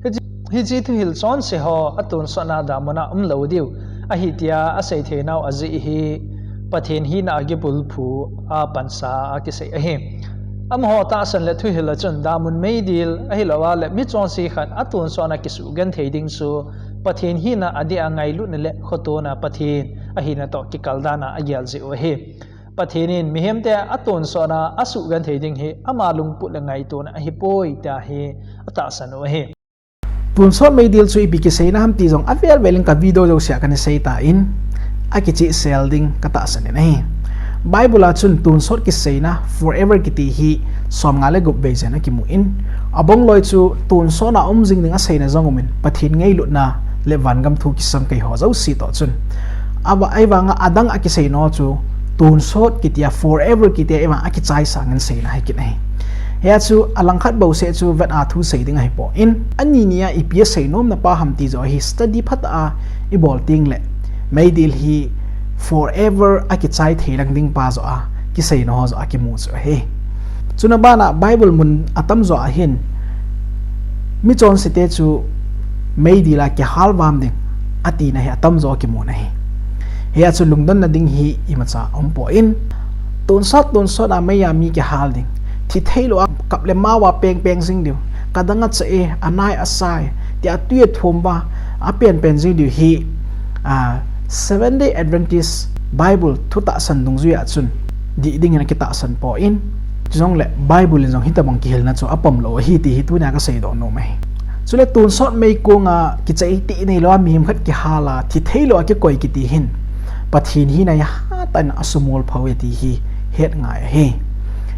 Hiche, hiche thuhil chonse ho a tonsot na damun a umlou diu ahi tia asei theinau ajeh hi Pathen hina a kibulphu a pansa a kisei ahi. Amaho tahsan le thuhil a chun damun meidil ahilouleh mi chonse khat a tonsot na kisugenthei ding chu Pathen hina adeh a ngailutna le khotona Pathen ahina toh kikal dan a agel jeh u ahi. Pathen in mihemte a tonsot na asugenthei ding hi ama lungput le ngaitona ahipoi tia hi a tahsan u ahi. Tonsot meidil chu ipi kiseina ham ti jong avel vel in ka video jouse a kana sei tan, akichehsel ding ka tahsan in ahi. Bible a chun tonsot kiseina forever kiti hi somnga le gup vei jen akimun, abongloi chu tonsot na um jing ding aseina jong umin, Pathen ngailutna le vangam thu kisam kei ho jouse toh chun. Ava-, ahivanga adang a kisei nom chu tonsot kitia forever kitia ima akichaisang in seina hi kit ahi. Hia chu alangkhat bouseh chu vet a thu sei ding ahipon, ani ni a ipi asei nomna pa ham ti joh hi study phat a ibol teng le meidil hi forever akichai thei lang ding pa joh a kiseina ho joh a kimu chu ahi. Chuna bana Bible mun atamjo a hin mi chonsete chu meidil a kihal vam ding atina hi atamjo kimun ahi. Hia chu lungdonna ding hi imacha umpon, tonsot tonsot a mei a mi kihal ding, thi theilou a kap le mao a peng peng jing diu, kadang achah e, anai asai, tia tui athum uva apen pen jing diu hi, a, Seventh Day Adventist Bible thutahsan dungjui a chun dih dingin akitahsan pon, chujongle Bible in jong hitobang kihilna chu apom lou ahi ti hi tunia kasei doh nom ahi. Chule tonsot meikong a kichai tih neilou a mihem khat kihal a thi theilou a kikoi kiti hin Pathen hina hi hatah in asumol pha uve ti hi het ngai ahi.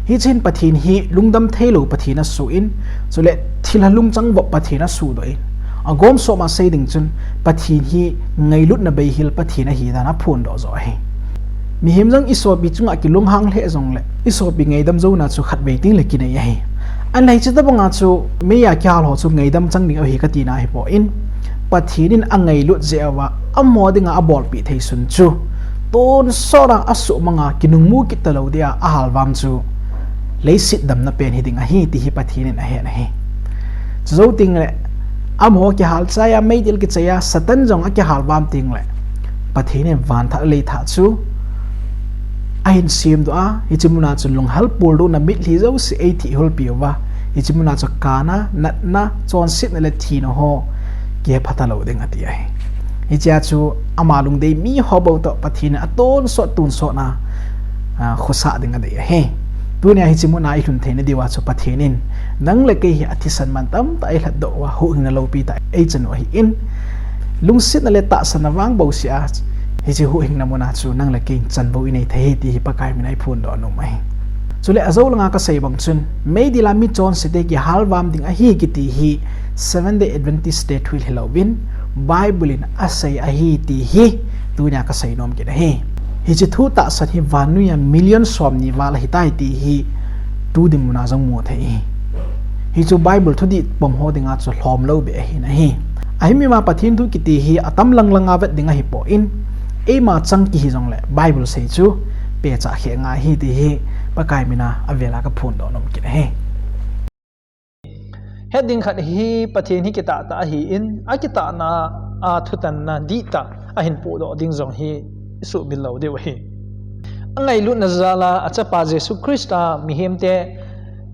Hichun Pathen hi lungdam theilou Pathen asuh in, chule thilha lungchang vop Pathen asuhdoh in, agom soma sei ding chun Pathen hi ngailutna beihil Pathen ahi dan aphondoh joh ahi. Mihem jong isopi chunga kilunghang lheh jongle isopi ngaidam jouna chu khatvei tengle kinei ahi. Ahinla hiche tobanga chu mei a kihal ho chu ngaidam chang ding ahi katina ahipon, Pathen in angailut jeh uva amaho dinga abolpeh thei sun chu tonsot a asuhmang a kinungmu kit talou dia ahal vam chu leiset damna pen hiding ahi ti hi Pathen in ahen ahi. Chujou tengle amaho kihal chai a meidil kichai a Satan jong akihal vam tengle Pathen in van thah le lei thah chu ahin semdoh a, hiche muna chun lunghel puldohna mitlhi jouse eithih hulpeh uva, hiche muna chu kana, natna, chonsetna le thina ho kihepha talou ding ati ahi. Hichea chu ama lungdei miho bou toh Pathen in atonsot tonsot na, a, khosah ding adei ahi. Tunia hiche muna ilhun theina diuva chu Pathen in nang le kei hi athisan man tamtah eilhatdoh uva huhhingna loupitah eichan u ahin, lungsetna le tahsanna vang bouseh a hiche huhhingna muna chu nang le kei in chanvou inei thei ahi ti hi Pakai mina iphondoh nom ahi. Chule ajou langa kasei bang chun meidil a mi chonsete kihal vam ding ahi kiti hi Seventh Day Adventist te thuhil hilouvin Bible in asei ahi ti hi tunia kasei nom kit ahi. Hiche thutahsan hi vannoiya million somni val ahitai ti hi tu dinmuna jong mu thei ahi. Hichu Bible thudih pom ho dinga chu lhomlou beh ahi nahi. Ahin ima Pathen thu kiti hi atam lang langa vet ding ahipon, eima chang kihi jongle Bible sei chu pehcha khe ngai ahi ti hi Pakai mina avela kaphondoh nom kit ahi. Het ding khat hi Pathen hi kitahtah ahin, akitahna a thutanna dihtah ahin pohdoh ding jong hi isuhmil lou diu ahi. Angailutna jal a achapa Jesu Christa mihemte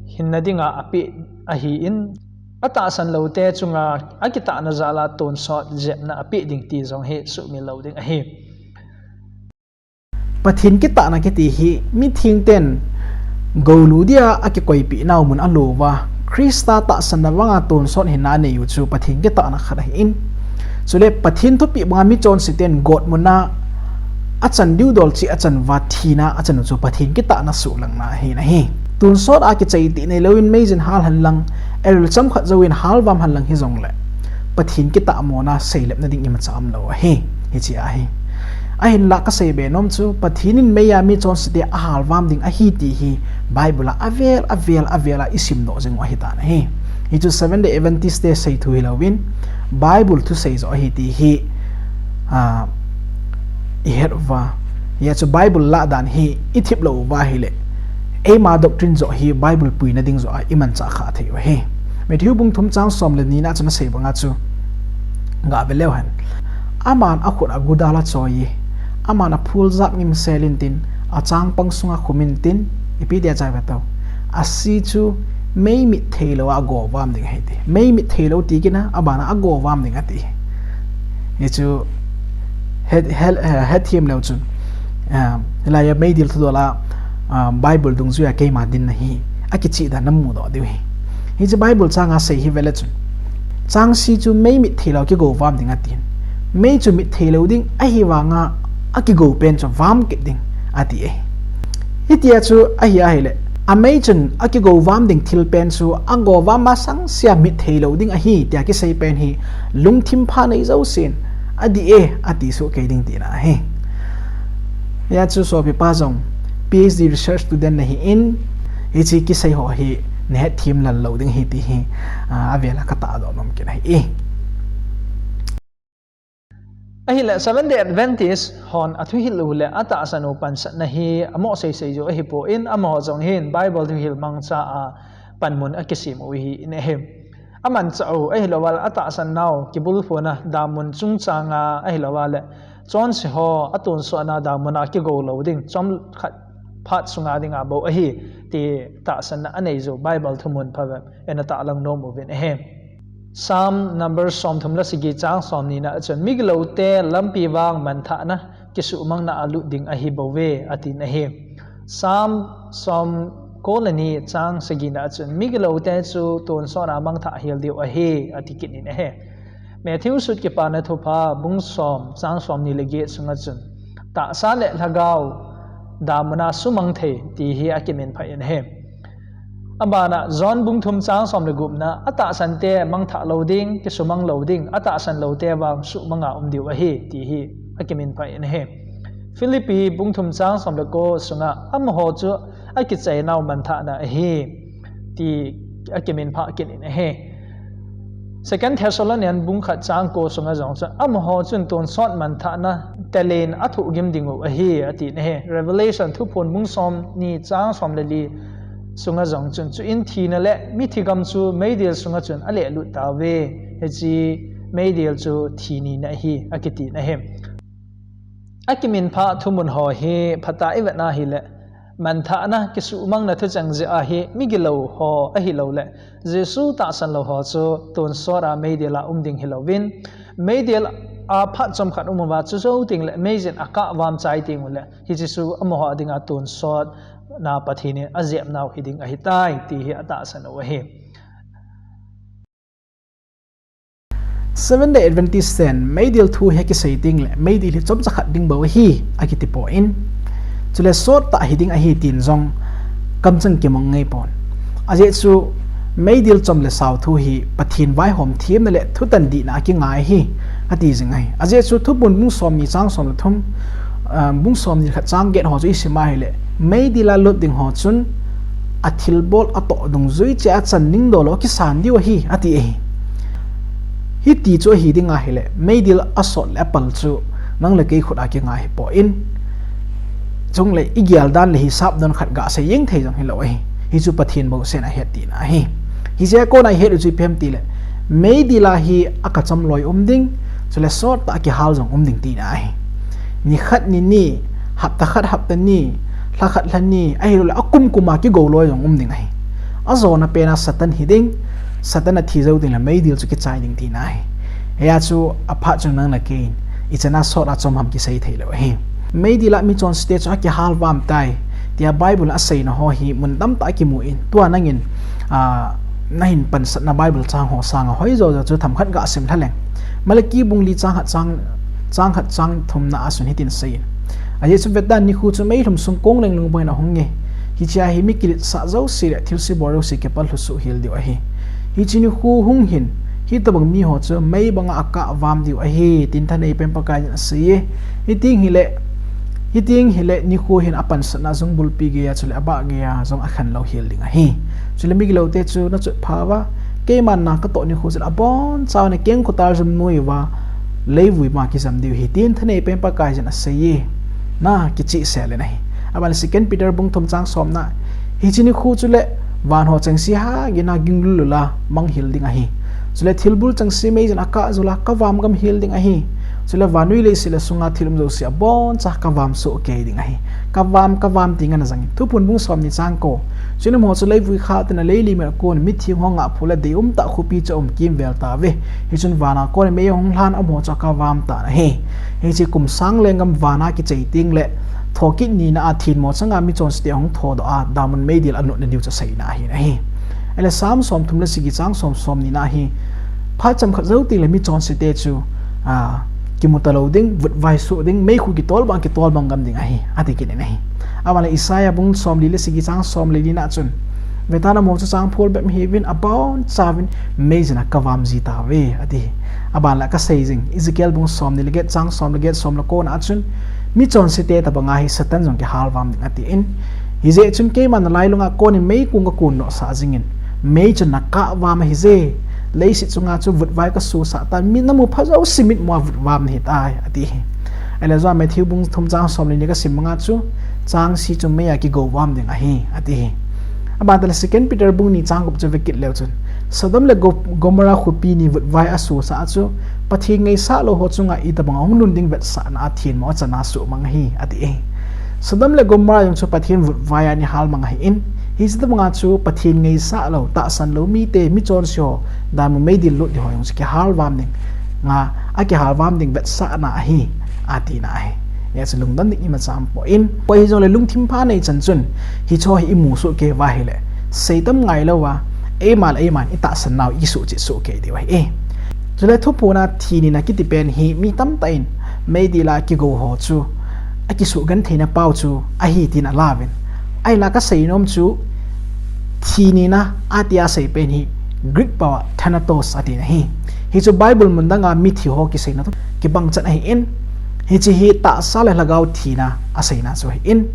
hinna dinga apeh ahin, atahsan loute chunga akitahna jal a tonsot jepna apeh ding ti jong hi suhmil lou ding ahi. Pathen kitahna kiti hi mithengten goulu dia akikoipeh nau mun alo uva, Christa tahsanna vanga tonsot hinna anei u chu Pathen kitahna khat ahin. Chule Pathen thupeh banga michonseten gotmuna achan diu dol cheh achan uva thina achan u chu Pathen kitahna suhlangna ahi nahi. Tonsot a kichai tih neilouvin meijin hal henlang, erel chomkhat jouvin halvam henlang hijongle, Pathen kitahmona seilepna ding imacha umlou ahi. Hiche ahi. Ahinlah kasei be nom chu, Pathen in meiya mi chonsete ahal vam ding ahi ti hi Bible a avel, avel, avel a isimdoh jing u ahitan ahi. Hichu Seventh Day Adventist te seithu hilouvin, Bible thusei joh ahi ti hi, ah, ihet uva. Hichu Bible lahdan hi ithip lou uva ahile, eima doctrine joh hi Bible puina ding joh a imanchah kha thei u ahi. Matthew bung thum chang som le ni na chun asei banga chu, gave leu hen. Aman akhut a gudal achoi e, aman aphul jap ngimsel intin, achangpang sunga khum intin, ipi tia achai ve tao. Ase chu meimit theilou a agovam ding ahi ti. Meimit theilou ti kit na, abana agovam ding ati. Hichu het, het, eh, hetthem leu chun, ah, hilai a meidil thudol a, ah, Bible dungjuia keima dinna hi akicheh dan namudoh diu ahi. Hiche Bible changa sei hi vele chun, changse chu meimit theilou a kigovam ding atin, mei chu mit theilou ding ahivanga akigou pen chu vam kit ding ati e. Hitia chu ahi ahile, amei chun akigovam ding thil pen chu agovam masang sea mit theilou ding ahi tia kisei pen hi lungthim pha nei jousen adih e ati soh kei ding tina ahi. Hichu sopipa jong PhD research student nahin, hiche kisei ho hi nahetthem lal lou ding ahi ti hi, ah, avel a katahdoh nom kit ahi. Ahile Seventh Day Adventist hon athuhil u le atahsan u pansatna hi amoh seisei joh ahipon, amaho jong hin Bible thuhil mangcha a panmun akisem u ahin ahi. Amanchah u ahilouvale atahsan nau kibulphuna damun chungchanga ahilouvale chonse ho atonsotna damun a kigou lou ding chomkhat phat sunga dinga bou ahi ti tahsanna anei u Bible thumun phabep in atahlang nom uvin ahi. Psalm number somthum le sagi chang somni na achun, migiloute lampi vang manthahna kisuhmangna a lut ding ahi bouve atin ahi. Psalm somko le ni chang sagi na achun, migiloute chu tonsot a mangthah hel diu ahi ati kit in ahi. Matthew sut Kipana Thupha bung som chang somni le get sunga chun, tahsa le lhagao damun a sumang thei ti hi akiminphah in ahi. Abana John bung thum chang som le gup na, atahsan te mangthah lou ding, kisumang lou ding, atahsan loute vang suhmanga um diu ahi ti hi akiminphah in ahi. Philippi bung thum chang som le ko sunga, amaho chu akichai nau manthahna ahi ti akiminphah kit in ahi. Second Thessalonian bung khat chang ko sunga jong chun, amaho chun tonsot manthahna talen athohgim ding u ahi ati in ahi. Revelation Thuphon bung somni chang som le li sunga jong chun, chuin thina le mithi gam chu meidil sunga chun alehlut tauve. Hiche meidil chu thi nina ahi akiti in ahi. Akiminphah thumun ho hi phatah a ivet na ahile, manthahna kisuhmangna thucheng jeh a hi migilou ho ahilouleh Jesu tahsan lou ho chu tonsot a meidil a um ding hilouvin, meidil a phat chomkhat um uva chujou teng le meijin a kahvam chai teng uleh hiche chu amaho dinga tonsotna Pathen in ajepnau hiding ahitai ti hi atahsan u ahi. Seventh Day Adventist ten meidil thu hi akisei teng le meidil hi chomcha khat ding bou ahi akiti poi. Chule sottah hiding ahi tin jong kamchang kimong ngai pon. Ajeh chu meidil chom le sao thu hi Pathen vaihom themna le thutan dihna a kingai ahi ati jing ahi. Ajeh chu Thuphon bung somni chang som le thum, ah, bung somni le khat chang get ho chu isim a ahile, meidil a lut ding ho chun athilbol atoh dungjui cheh a chan ding doh lou kisan diu ahi ati ahi. Hiti chu ahi ding ahile, meidil asot le apal chu nang le kei khut a kingai ahipoi. Chule igel dan le hisap don khat gasei jeng thei jong hilou ahi. Hichu Pathen bou sen ahet tina ahi. Hiche a kona ihet u chu ipi ham tile, meidil a hi akacham loi um ding, chule sottah a kihal jong um ding tina ahi. Nikhat ni ni, hapta khat hapta ni, lha khat lha ni, ahilouleh akum kum a kigou loi jong um ding ahi. Ajona pen a Satan hiding, Satan athi jou teng le meidil chu kichai ding tina ahi. Hia chu aphat chu nang le kei in ichan a sot a chom ham kisei thei lou ahi. Meidil a mi chonsete chu akihal vam tai tia Bible a aseina ho hi mun tamtah a kimun, tua nangin, ah, nahin pansatna Bible chang ho sanga hoijo jo chu themkhat gasim lha leng. Malaki bung li chang khat chang, chang khat chang thum na a chun hitin asei in, ajeh chu vetdan nikho chu meilhum sung kongleng lung bangin ahung e. Hiche a hi mi kiletsah jouse le thilse bol jouse kipal lhusuh hel diu ahi. Hiche nikho hung hin Hitobang miho chu mei banga akah vam diu ahi, tin thanei pen Pakaiyin aseiye. Hiting hile, hiting hile nikho hin apansatna jong bulpi geiya chule abah geiya jong akhen lou hel ding ahi. Chule migiloute chu nachotpha uva, keiman na katoh nikho chule abonchauvin kengkhotal jom noiuva, leivui ma kijam diu ahi, tin thanei pen Pakaiyin aseiye. Na kichehsel in ahi. Aban le Second Peter bung thum chang somna, hiche nikho chule van ho chengse hagin a ginglul lula manghil ding ahi. Chule thilbul chengse meijin akah joula kavam gam hel ding ahi. Chule vannoi leiset le sunga thil um jouse aboncha kavam sohkei ding ahi. Kavam, kavam ti ngen ajangin. Thuphon bung somni chang ko, chun amaho chu leivui khah tah in lei limit a kon mitlhi ho ngahphu le deium tah khopi chu aum kimvel tauve. Hichun vana kon mei ahung lhan amaho chu akavam tan ahi. Hiche kum sang lenggam vana kichai tengle thokit nina a themmo changa michonsete ahung thodoh a, damun meidil anotna diu chu aseina ahin ahi. Ahile Psalm somthum le sagi chang som somnina hi phat chomkhat jou tengle michonsete chu, a, kimu talou ding, vutvai soh ding, meikhu kitol bang, kitol bang gam ding ahi, ati kit in ahi. Aban le Isaiah bung somli le sagi chang somli lina chun, vetan amaho chu changphol bep hiuvin, abonchauvin meijin a kavam ji tauve, ati. Aban le kasei jing, Ezekiel bung somni le get chang som le get som le kona chun, michonsete tobanga hi Satan jong kihalvam ding atin. Hijeh chun keiman nalailunga konin meikong kakon nosah jingin, mei chun nakahvam ahije. Leiset chunga chu vutvai kasosah tan, mi namu pha jouse mitmua vutvam nahitai, ati hi. Ahile jong Matthew bung thum chang somli ni kasim banga chu, changse chu meiya kigouvam ding ahi, ati hi. Aban tale Second Peter bung ni chang gup chu vekit leu chun, Sodom le Go-, Gomorrah khopi ni vutvai asosah a chu, Pathen ngaisah lou ho chunga itobang ahung lhun ding vetsahna a themmo achana suhmang ahi, ati hi. Sodom le Gomorrah jong chu Pathen vutvai a ana halmang ahin, hiche tobanga chu Pathen ngaisah lou, tahsan lou mite, michonse ho, damun meidil lut ding ho jong chu kihalvam ding, nga, akihalvam ding vetsahna ahi, atina ahi. Hijeh chun lungdon ding imacha aumpoi. Koi hijongle lungthim pha nei chan chun, hicheho hi imu sohkei uva ahile, seitam ngailouva, eima le eima in itahsan nau ikisuhchet sohkei diu ahi. Chule thuphon a thi nina kiti pen hi mi tamtah in meidil a kigou ho chu akisugentheina pau chu ahi tin alauvin. Ahinla kaseinom chu thi nina atia asei pen hi Greek pao a thanatos atina ahi. Hichu Bible mun danga mithi ho kiseina toh kibang chan ahin. Hiche hi tahsa le lhagao thina aseina chu ahin.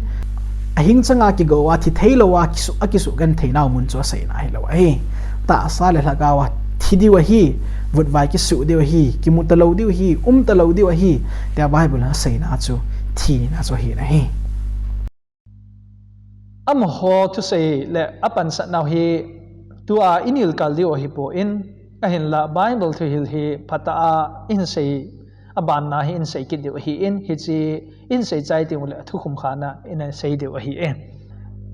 Ahing changa kigou a thi theilou a kisu-, akisugentheinau mun chu aseina ahilou ahi. Tahsa le lhagao a thi diu ahi, vutvai kisuh diu ahi, kimu talou diu ahi, um talou diu ahi, tia Bible in aseina chu thi nina chu ahin ahi. Amaho thusei le apansatnau hi tua inilkal diu ahipon, ahinla Bible thuhil hi phatah a ihin sei, abanna hi ihin sei kit diu ahin, hiche ihin sei chai tengule athukhum khatna ihin sei diu ahi e.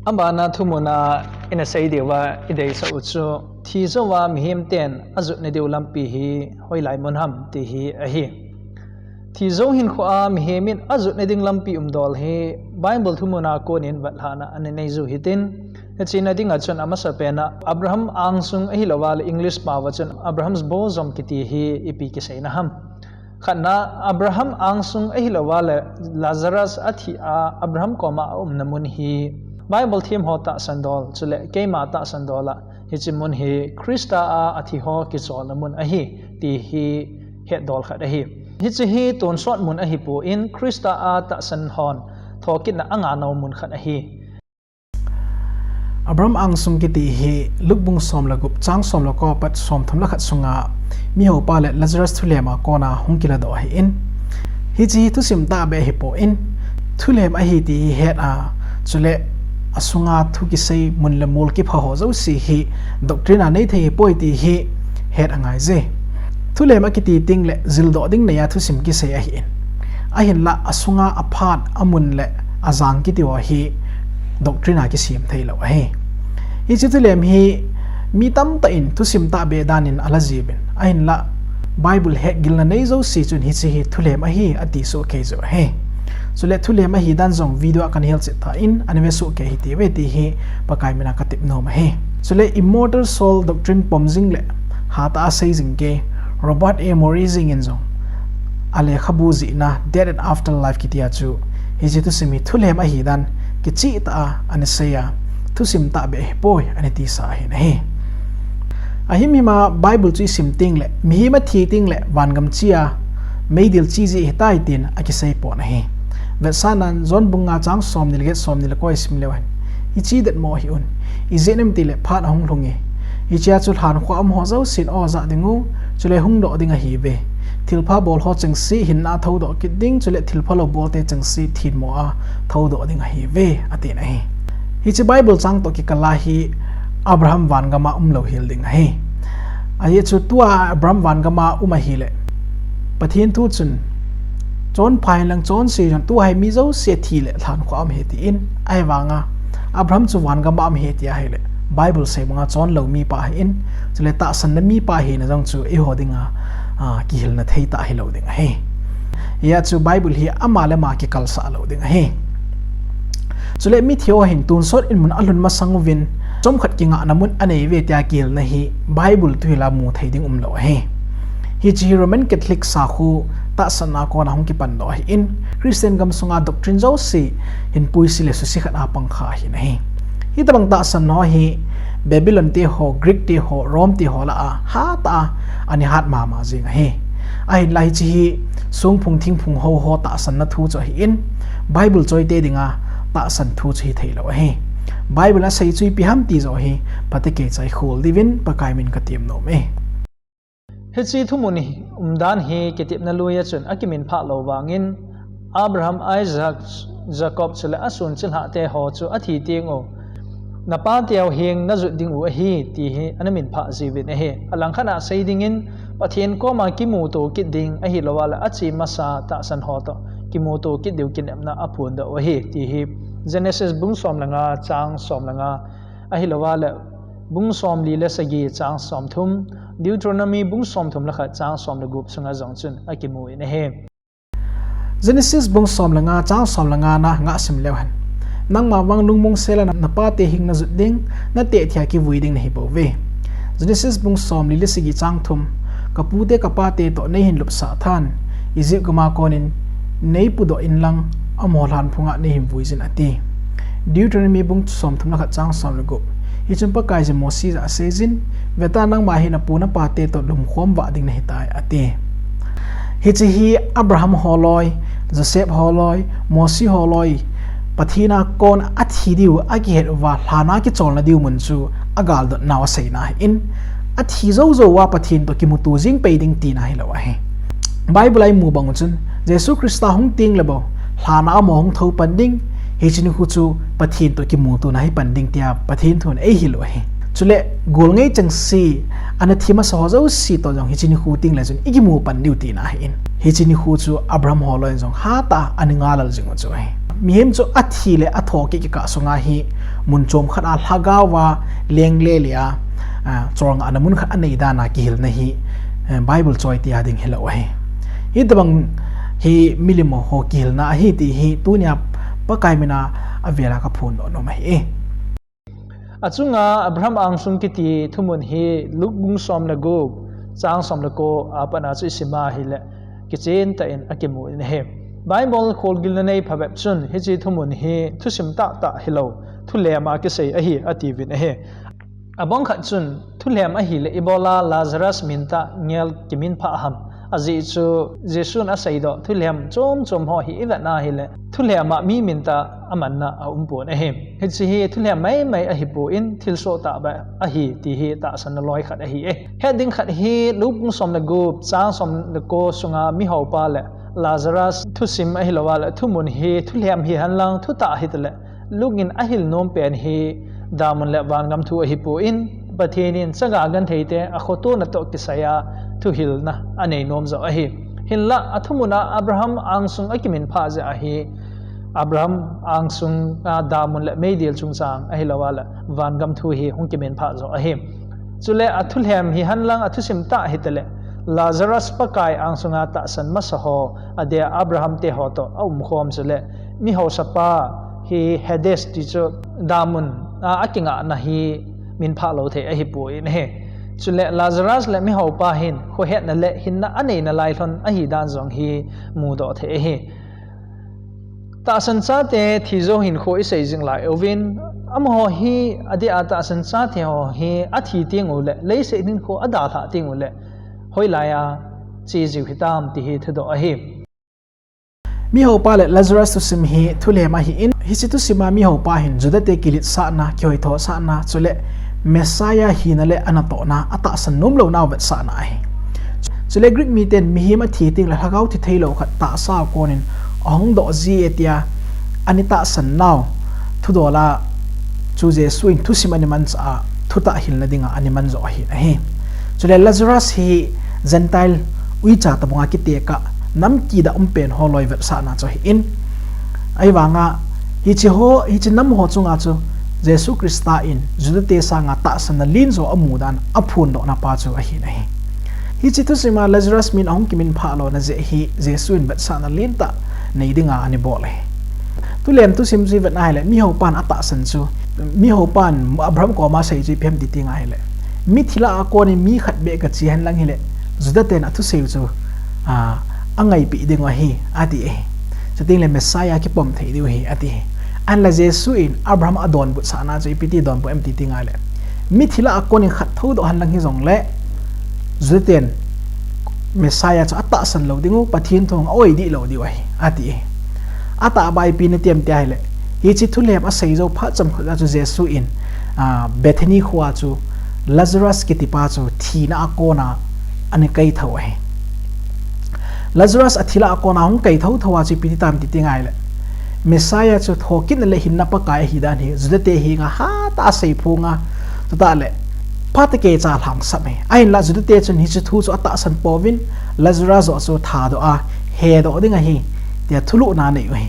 Abana thumun a ihin sei diuva ideisah u chu, thi jouva mihem ten ajotna diu lampi hi hoilai mun ham ti hi ahi. Thi jou hinkhoa mihem in ajotna ding lampi umdol hi Bible thumun a konin vetlhahna ana nei jiu hitin, hiche na dinga chun amasapen a Abraham angsung ahilouva le English pao a chun Abraham's bosom kiti hi ipi kiseina ham. Khatna, Abraham angsung ahilouva le Lazarus athi a Abraham koma aumna mun hi Bible them ho tahsan dol, chule keima tahsan dol a hiche mun hi Christa a athi ho kicholna mun ahi ti hi hetdol khat ahi. Hiche hi tonsot mun ahipon, Christa a tahsan hon thokitna anganau mun khat ahi. Abraham angsung kiti hi Luke bung som le gup chang som le ko apat somthum le khat sunga mihopa le Lazarus thulem a kona hung kiladoh ahin. Hiche hi thusim tahbeh ahipon, thulem ahi ti hi het a, chule asunga thu kisei mun le mol kipha ho jouse hi doctrine a neithei ahipoi ti hi het angaije. Thulem akiti tengle jildoh ding neiya thusim kisei ahin. Ahinla asunga aphat, amun le ajang kiti ho hi doctrine a kisem theilou ahi. Hiche thulem hi mi tamtah in thusim tahbeh danin alajiuvin. Ahinla Bible hetgilna nei jouse chun hiche hi thulem ahi ati sohkei jiu ahi. Chule thulem ahidan jong video a kana hilchet tan ana ve sohkei hite uve ti hi Pakai mina katep nom ahi. Chule immortal soul doctrine pom jing le hatah a sei jing kei Robert A. Morey jeng in jong alekhabu jihna Death and Afterlife kitia chu hiche thusim hi thulem ahidan kichehtah a ana seiya, thusim tahbeh ahipoi ana tisa ahin ahi. Ahimhim a Bible chu isim teng le, mihem athi teng le, vangam che a, meidil che ji ahitai tin akisei pon ahi. Vetsahnan John bung nga chang somni le get, somni le ko isim leu hen, hiche det mo hi un. Ijeh inem itile phat ahung lhung e. Hichea chu lhankhuh a um ho jousen aw jah ding u, chule hungdoh ding ahiuve. Thilpha bol ho chengse hinna a thoudoh kit ding, chule thilpha lou bolte chengse thinmo a thoudoh ding ahiuve, atin ahi. Hiche Bible chang toh kikal a hi Abraham vangam a umlou hel ding ahi. Ajeh chu tua Abraham vangam a um ahile, Pathen thu chun, chonpha hen lang chonse jong tua hi mi jouse thi le lhankhuh a um ahi tin, ahivanga Abraham chu vangam a um ahi tia ahile, Bible sei banga chonlou mipa ahin, chule tahsanna mipa ahina jong chu eiho dinga, a, kihilna thei tah hilou ding ahi. Hijeh chun Bible hi ama le ama kikalsah lou ding ahi. Chule mithi ho hin tonsot in mun alhun masang uvin, chomkhat kingahna mun anei uve tia kihilna hi Bible thuhil a mu thei ding umlou ahi. Hiche hi Roman Catholic sakho tahsanna a kona hung kipan doh ahin, Christian gam sunga doctrine jouse hin puise le suse khat a pang kha ahin ahi. Hitobang tahsan ho hi Babylon te ho, Greek te ho, Rome te ho lah a hatah a ana hat mama jing ahi. Ahinla hiche hi songphung thingphung ho ho tahsanna thu chu ahin, Bible choite dinga tahsan thu chu hithei lou ahi. Bible in asei chu ipi ham ti joh hi phatah a kichai khol diuvin Pakai min katem nom e. Hiche thumun hi umdan hi kitepna lui a chun akiminphah lou vangin, Abraham, Isaac, Jacob chule ason chilhahte ho chu athi teng u, napateu heng najot ding u ahi, ti hi ana minphah jiuvin ahi. Alangkhat a sei dingin, Pathen koma kimuto kit ding ahilouva le ache masa tahsan ho toh kimuto kit diu kinepna aphondoh u ahi, ti hi Genesis bung som le nga chang som le nga ahilouva le bung somli le sagi chang somthum, Deuteronomy bung somthum le khat chang som le gup sunga jong chun akimu in ahi. Genesis bung som le nga chang som le nga na ngasim leu hen, nangma vang lungmong sel a napate heng najot ding, nateh thia kivui ding nahi bouve. Genesis bung somli le sagi chang thum, kapute kapate toh neihin lupsah than, Egypt gam a konin neipudoh inlang, amaho lhanphung a neihin vui jin ati. Deuteronomy bung somthum le khat chang som le gup. Hichun Pakaiyin Mosi jah a aseijin, veta nangma hi napu napate toh lumkhom vah ding nahitai ati. Hiche hi Abraham holoi, Joseph holoi, Mosi holoi, Pathen a kon athi diu akihet uva lhan a kicholna diu mun chu agaldot nau aseina ahin, athi jou jou uva Pathen toh kimuto jing pei ding tina hilou ahi. Bible a imu bang u chun, Jesu Christa hung teng le bou, lhan a amaho hung thou pan ding, hiche nikho chu Pathen toh kimutona hi pan ding tia Pathen thun eihil u ahi. Chule, golngei chengse, ana thi masa ho jouse toh jong hiche nikho teng le chun ikimu pan diu tina ahin. Hiche nikho chu Abraham holoi in jong hatah a ana ngalal jing u chu ahi. Mihem chu athi le athoukit kikah sunga hi mun chomkhat a lhagao va lengle le a, a, cholngahna mun khat anei dan a kihilna hi, eh, Bible choite a ding hilou ahi. Hitobang hi milim ho kihilna ahi ti hi tunia Pakai min a avel a kaphondoh nom ahi. Achunga Abraham angsung kiti thumun hi Luke bung som le gup, chang som le ko a pat a chu isim a ahile, kichen tah in akimu in ahi. Bible kholgilna nei phabep chun hiche thumun hi thusim tahtah hilou, thulhem a kisei ahi atiuvin ahi. Abang khat chun, thulhem ahile ibola Lazarus min tah ngel kiminphah ham? Ajeh chu Jesun aseidoh thulhem chom chom ho hi ivet na ahile, thulhem a mi min tah amanna aumpon ahi. Hiche hi thulhem maimai ahipon, thilsoh tah beh ahi ti hi tahsanna loi khat ahi e. Het ding khat hi Luke bung som le gup, chang som le ko sunga mihaopa le Lazarus thusim ahilouva le thumun hi thulhem hihen lang thutah hitale, Luke in ahil nom pen hi damun le vangam thu ahipon, Pathen in chaga gentheite akhotona toh kisaiya thuhilna anei nom joh ahi. Hinlah athumuna Abraham angsung akiminphah jeh ahi, Abraham angsunga damun le meidil chungchang ahilouva le vangam thu hi hung kiminphah joh ahi. Chule athulhem hihen lang athusim tah hitale, Lazarus Pakai angsunga tahsan masa ho, adeh a Abraham te ho toh aumkhom chule, mihaosapa hi Hades ti chu damun a akingahna hi minphah lou thei ahipon ahi. Chule Lazarus le mihaopa hin khohetna le hinna aneina lai lhon ahidan jong hi mudoh thei ahi. Tahsan chate thi jou hinkho isei jing lai uvin, Amaho hi adeh a tahsan chate ho hi athi teng uleh, leiset hinkho adalhah teng uleh, hoilai a chejiu hitam ti hi thudoh ahi. Mihoupa le Lazarus thusim hi thulhem ahin, hiche thusim a mihoupa hin Judate kiletsahna, kihoithosahna, chule Messiah hina le anatohna, atahsan nomlounau vetsahna ahi. Chule Greek miten mihem athi tengle lhagao thi theilou khat tahsa a konin ahung doh ji e tia ana tahsan nau thudol a chu Jesu in thusim ana manchah a, thutah hilna dinga ana manjoh ahin ahi. Chule Lazarus hi Gentile uicha tobanga kitekah, nam kida umpen ho loi vetsahna chu ahin. Ahivanga hiche ho, hiche nam ho chunga chu Jesu Christa in Judate sanga tahsanna lenjo amu dan aphondohna pa chu ahin ahi. Hiche thusim a Lazarus min ahung kiminphah lona jeh hi Jesu in vetsahna lentah nei dinga ana bol ahi. Thulhem thusim chu ivet a ahile, mihoupan atahsan chu, mihoupan Abraham koma asei chu ipi ham ti tengle, mithi lah a konin mi khat beh kache henlang hile, Judaten athusei u chu angaipeh dingu ahi, ati ahi. Chutengle Messiah kipom thei diu ahi, ati ahi. Ahinla Jesu in Abraham adonbut sahna chu ipi ti donbut em ti tengle, mithi lah a konin khat thoudoh henlang hijongle, Judaten Messiah chu atahsan lou dingu, Pathen thu a-oidih lou diu ahi, ati ahi. Atahbeh ipi nati em ti ahile, hiche thulhem asei jou phat chomkhat a chu Jesu in Bethany khoa chu Lazarus kitipa chu thina a kona ana kaithou ahi. Lazarus athi lah a kona hung kaithou thou a chu ipi ti tam ti tengle, Messiah chu thokitna le hinna Pakai ahidan hi Judate henga hatah a aseiphonga, chutahle phat a kicha lhangsap ahi. Ahinla Judate chun hiche thu chu atahsan pouvin, Lazarus joh chu thadoh a, hedoh ding ahi, tia thulhuhna anei u ahi.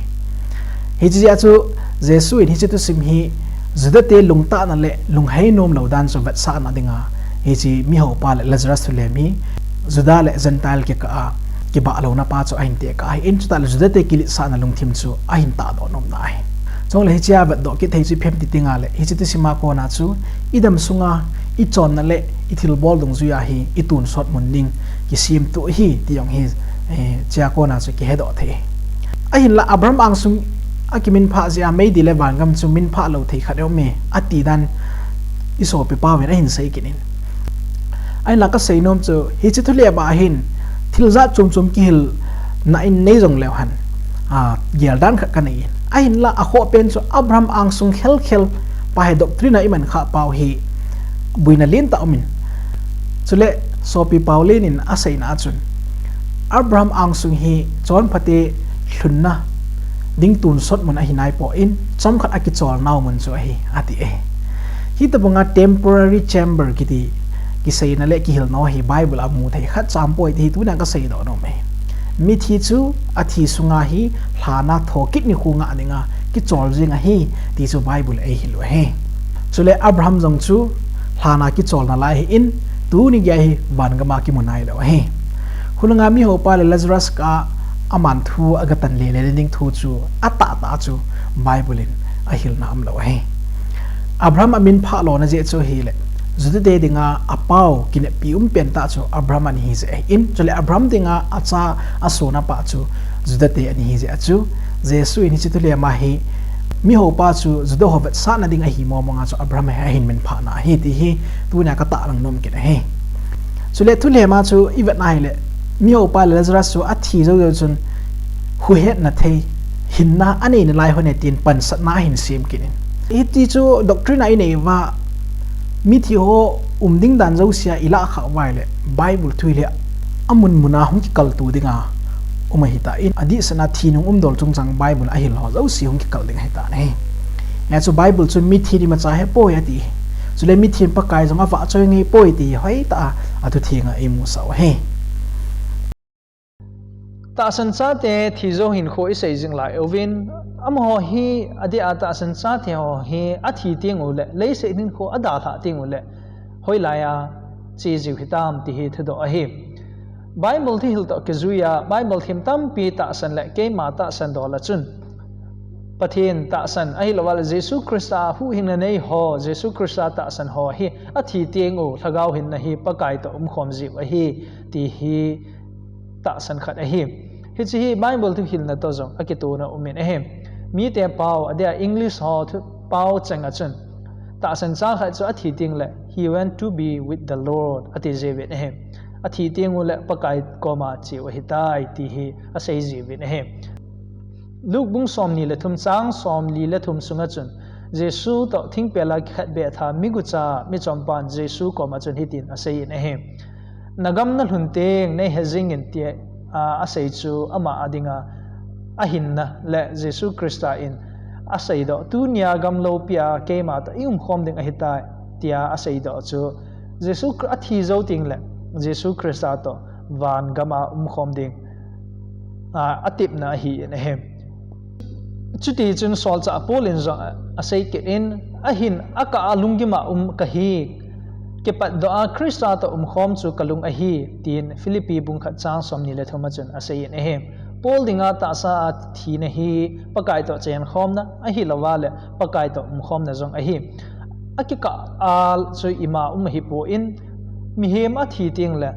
Hiche jeh a chu Jesu in hiche thusim hi Judate lungtahna le lungheinomlou dan chu vetsahna dinga, hiche mihoupa le Lazarus thulhem hi Juda le Gentile kikah a kibahlouna pa chu ahin tekah ahin, chutahle Judate kiletsahna lungthim chu ahin tahdoh nomna ahi. Chule hichea vetdoh kit thei chu ipi ham ti tengle, hiche thusim a kona chu idam sunga ichonna le ithilbol dungjuia hi itonsot mun ding kisemtoh ahi ti jong hi, hichea kona chu kihedoh thei. Ahinla Abraham angsung akiminphah jeh a meidil le vangam chu minphah lou thei khat aume, ati dan isopipauvin ahin sei kit in. Ahinla kaseinom chu hiche thulhema hin thil jat chom chom kihilna in nei jongleu hen, geldan khat kanei in. Ahinla akhohpen chu Abraham angsung khelkhel pa hi doctrine a iman khah pau hi boina lentah aumin. Chule sopi Pauline in aseina a chun, Abraham angsung hi chonphate lhunna ding tonsot mun ahi naipoi, chomkhat akicholnau mun chu ahi, ati ahi. Hitobanga temporary chamber kiti kiseina le kihilna hi Bible a muthei khatcha aumpoi ti hi tunia kaseidoh nom ahi. Mithi chu athi sunga hi lhana thokit nikho ngah dinga kichol jeng ahi ti chu Bible in eihil u ahi. Chule Abraham jong chu lhana kicholna lai ahin, tuni geiya hi vangam a kimu nailou ahi. Khulanga mihoupa le Lazarus kah a aman thu agatan lele ding thu chu atahtah chu Bible in ahilna umlou ahi. Abraham aminphah lona jeh chu ahile, Judate dinga apao kineppi umpen tah chu Abraham ana hijeh ahin, chule Abraham dinga acha asona pa chu Judate ana hijeh a chu, Jesu in hiche thulhema hi mihoupa chu Juda ho vetsahna ding ahi mong monga chu Abraham hi ahin minphahna ahi ti hi tunia katahlang nom kit ahi. Chule thulhema chu ivetna ahile, mihoupa le Lazarus chu athi joujou chun huhetna thei hinna aneina lai hon e tin pansatna ahin sem kit in. Hiti chu doctrine a inei uva, mithi ho um ding dan jousea ilahkhah uva ahile Bible thu hile amun muna hung kikaltou dinga um ahitan, adehsetna thi nung umdol chungchang Bible ahil ho jouse hung kikal ding ahitan ahi. Hia chu Bible chun mithi imacha hepoi ati. Chule mithin Pakai jong avahchoi ngeipoi ti hoitah a athutheng a imusah u ahi. Tahsan chate thijou hinkho isei jing lai uvin, amaho hi adeh a tahsan chate ho hi athi tenguleh leiset hinkho adalhah tenguleh hoilai a chejiu hitam ti hi thudoh ahi. Bible thuhil toh kijuiya Bible thim tampi tahsan le keima tahsan dol a chun, Pathen tahsan ahilouleh Jesu Christa huhhingna nei ho, Jesu Christa tahsan ho hi athi tengu lhagao hinna hi Pakai toh umkhom jiu ahi ti hi tahsan khat ahi. Hiche hi Bible thuhilna toh jong akitona umin ahi. Mite pao adeh a English ho thu Pau cheng a chun, tahsan cha khat chu athi teng le, "He went to be with the Lord," ati jiuvin ahi. Athi teng u le Pakai koma cheu ahitai ti hi asei jiuvin ahi. Luke bung somni le thum chang somli le thum sunga chun, Jesu toh thingpel a kikhat beh tha migucha michonpan Jesu koma chun hitin aseiyin ahi. "Nagam nalhun teng neihe jingin," tia, a, asei chu ama a dinga ahinna le Jesu Christa in aseidoh, "Tunia gam loupia keima toh i umkhom ding ahitai," tia aseidoh chu Jesu Khri-, athi jou teng le Jesu Christa toh van gama umkhom ding, a, atepna ahin ahi. Chuti chun solchah Paul in jong asei kit in, "Ahin akah a lunggim a um kahi, kipatdoh a Christa toh umkhom chu kalung ahi," tin Philippi bung khat chang somni le thum a chun aseiyin ahi. Paul dinga tahsa a thina hi Pakai toh chenkhomna ahilouva le Pakai toh umkhomna jong ahi. Akikah a chu ima um ahipon, mihem athi teng le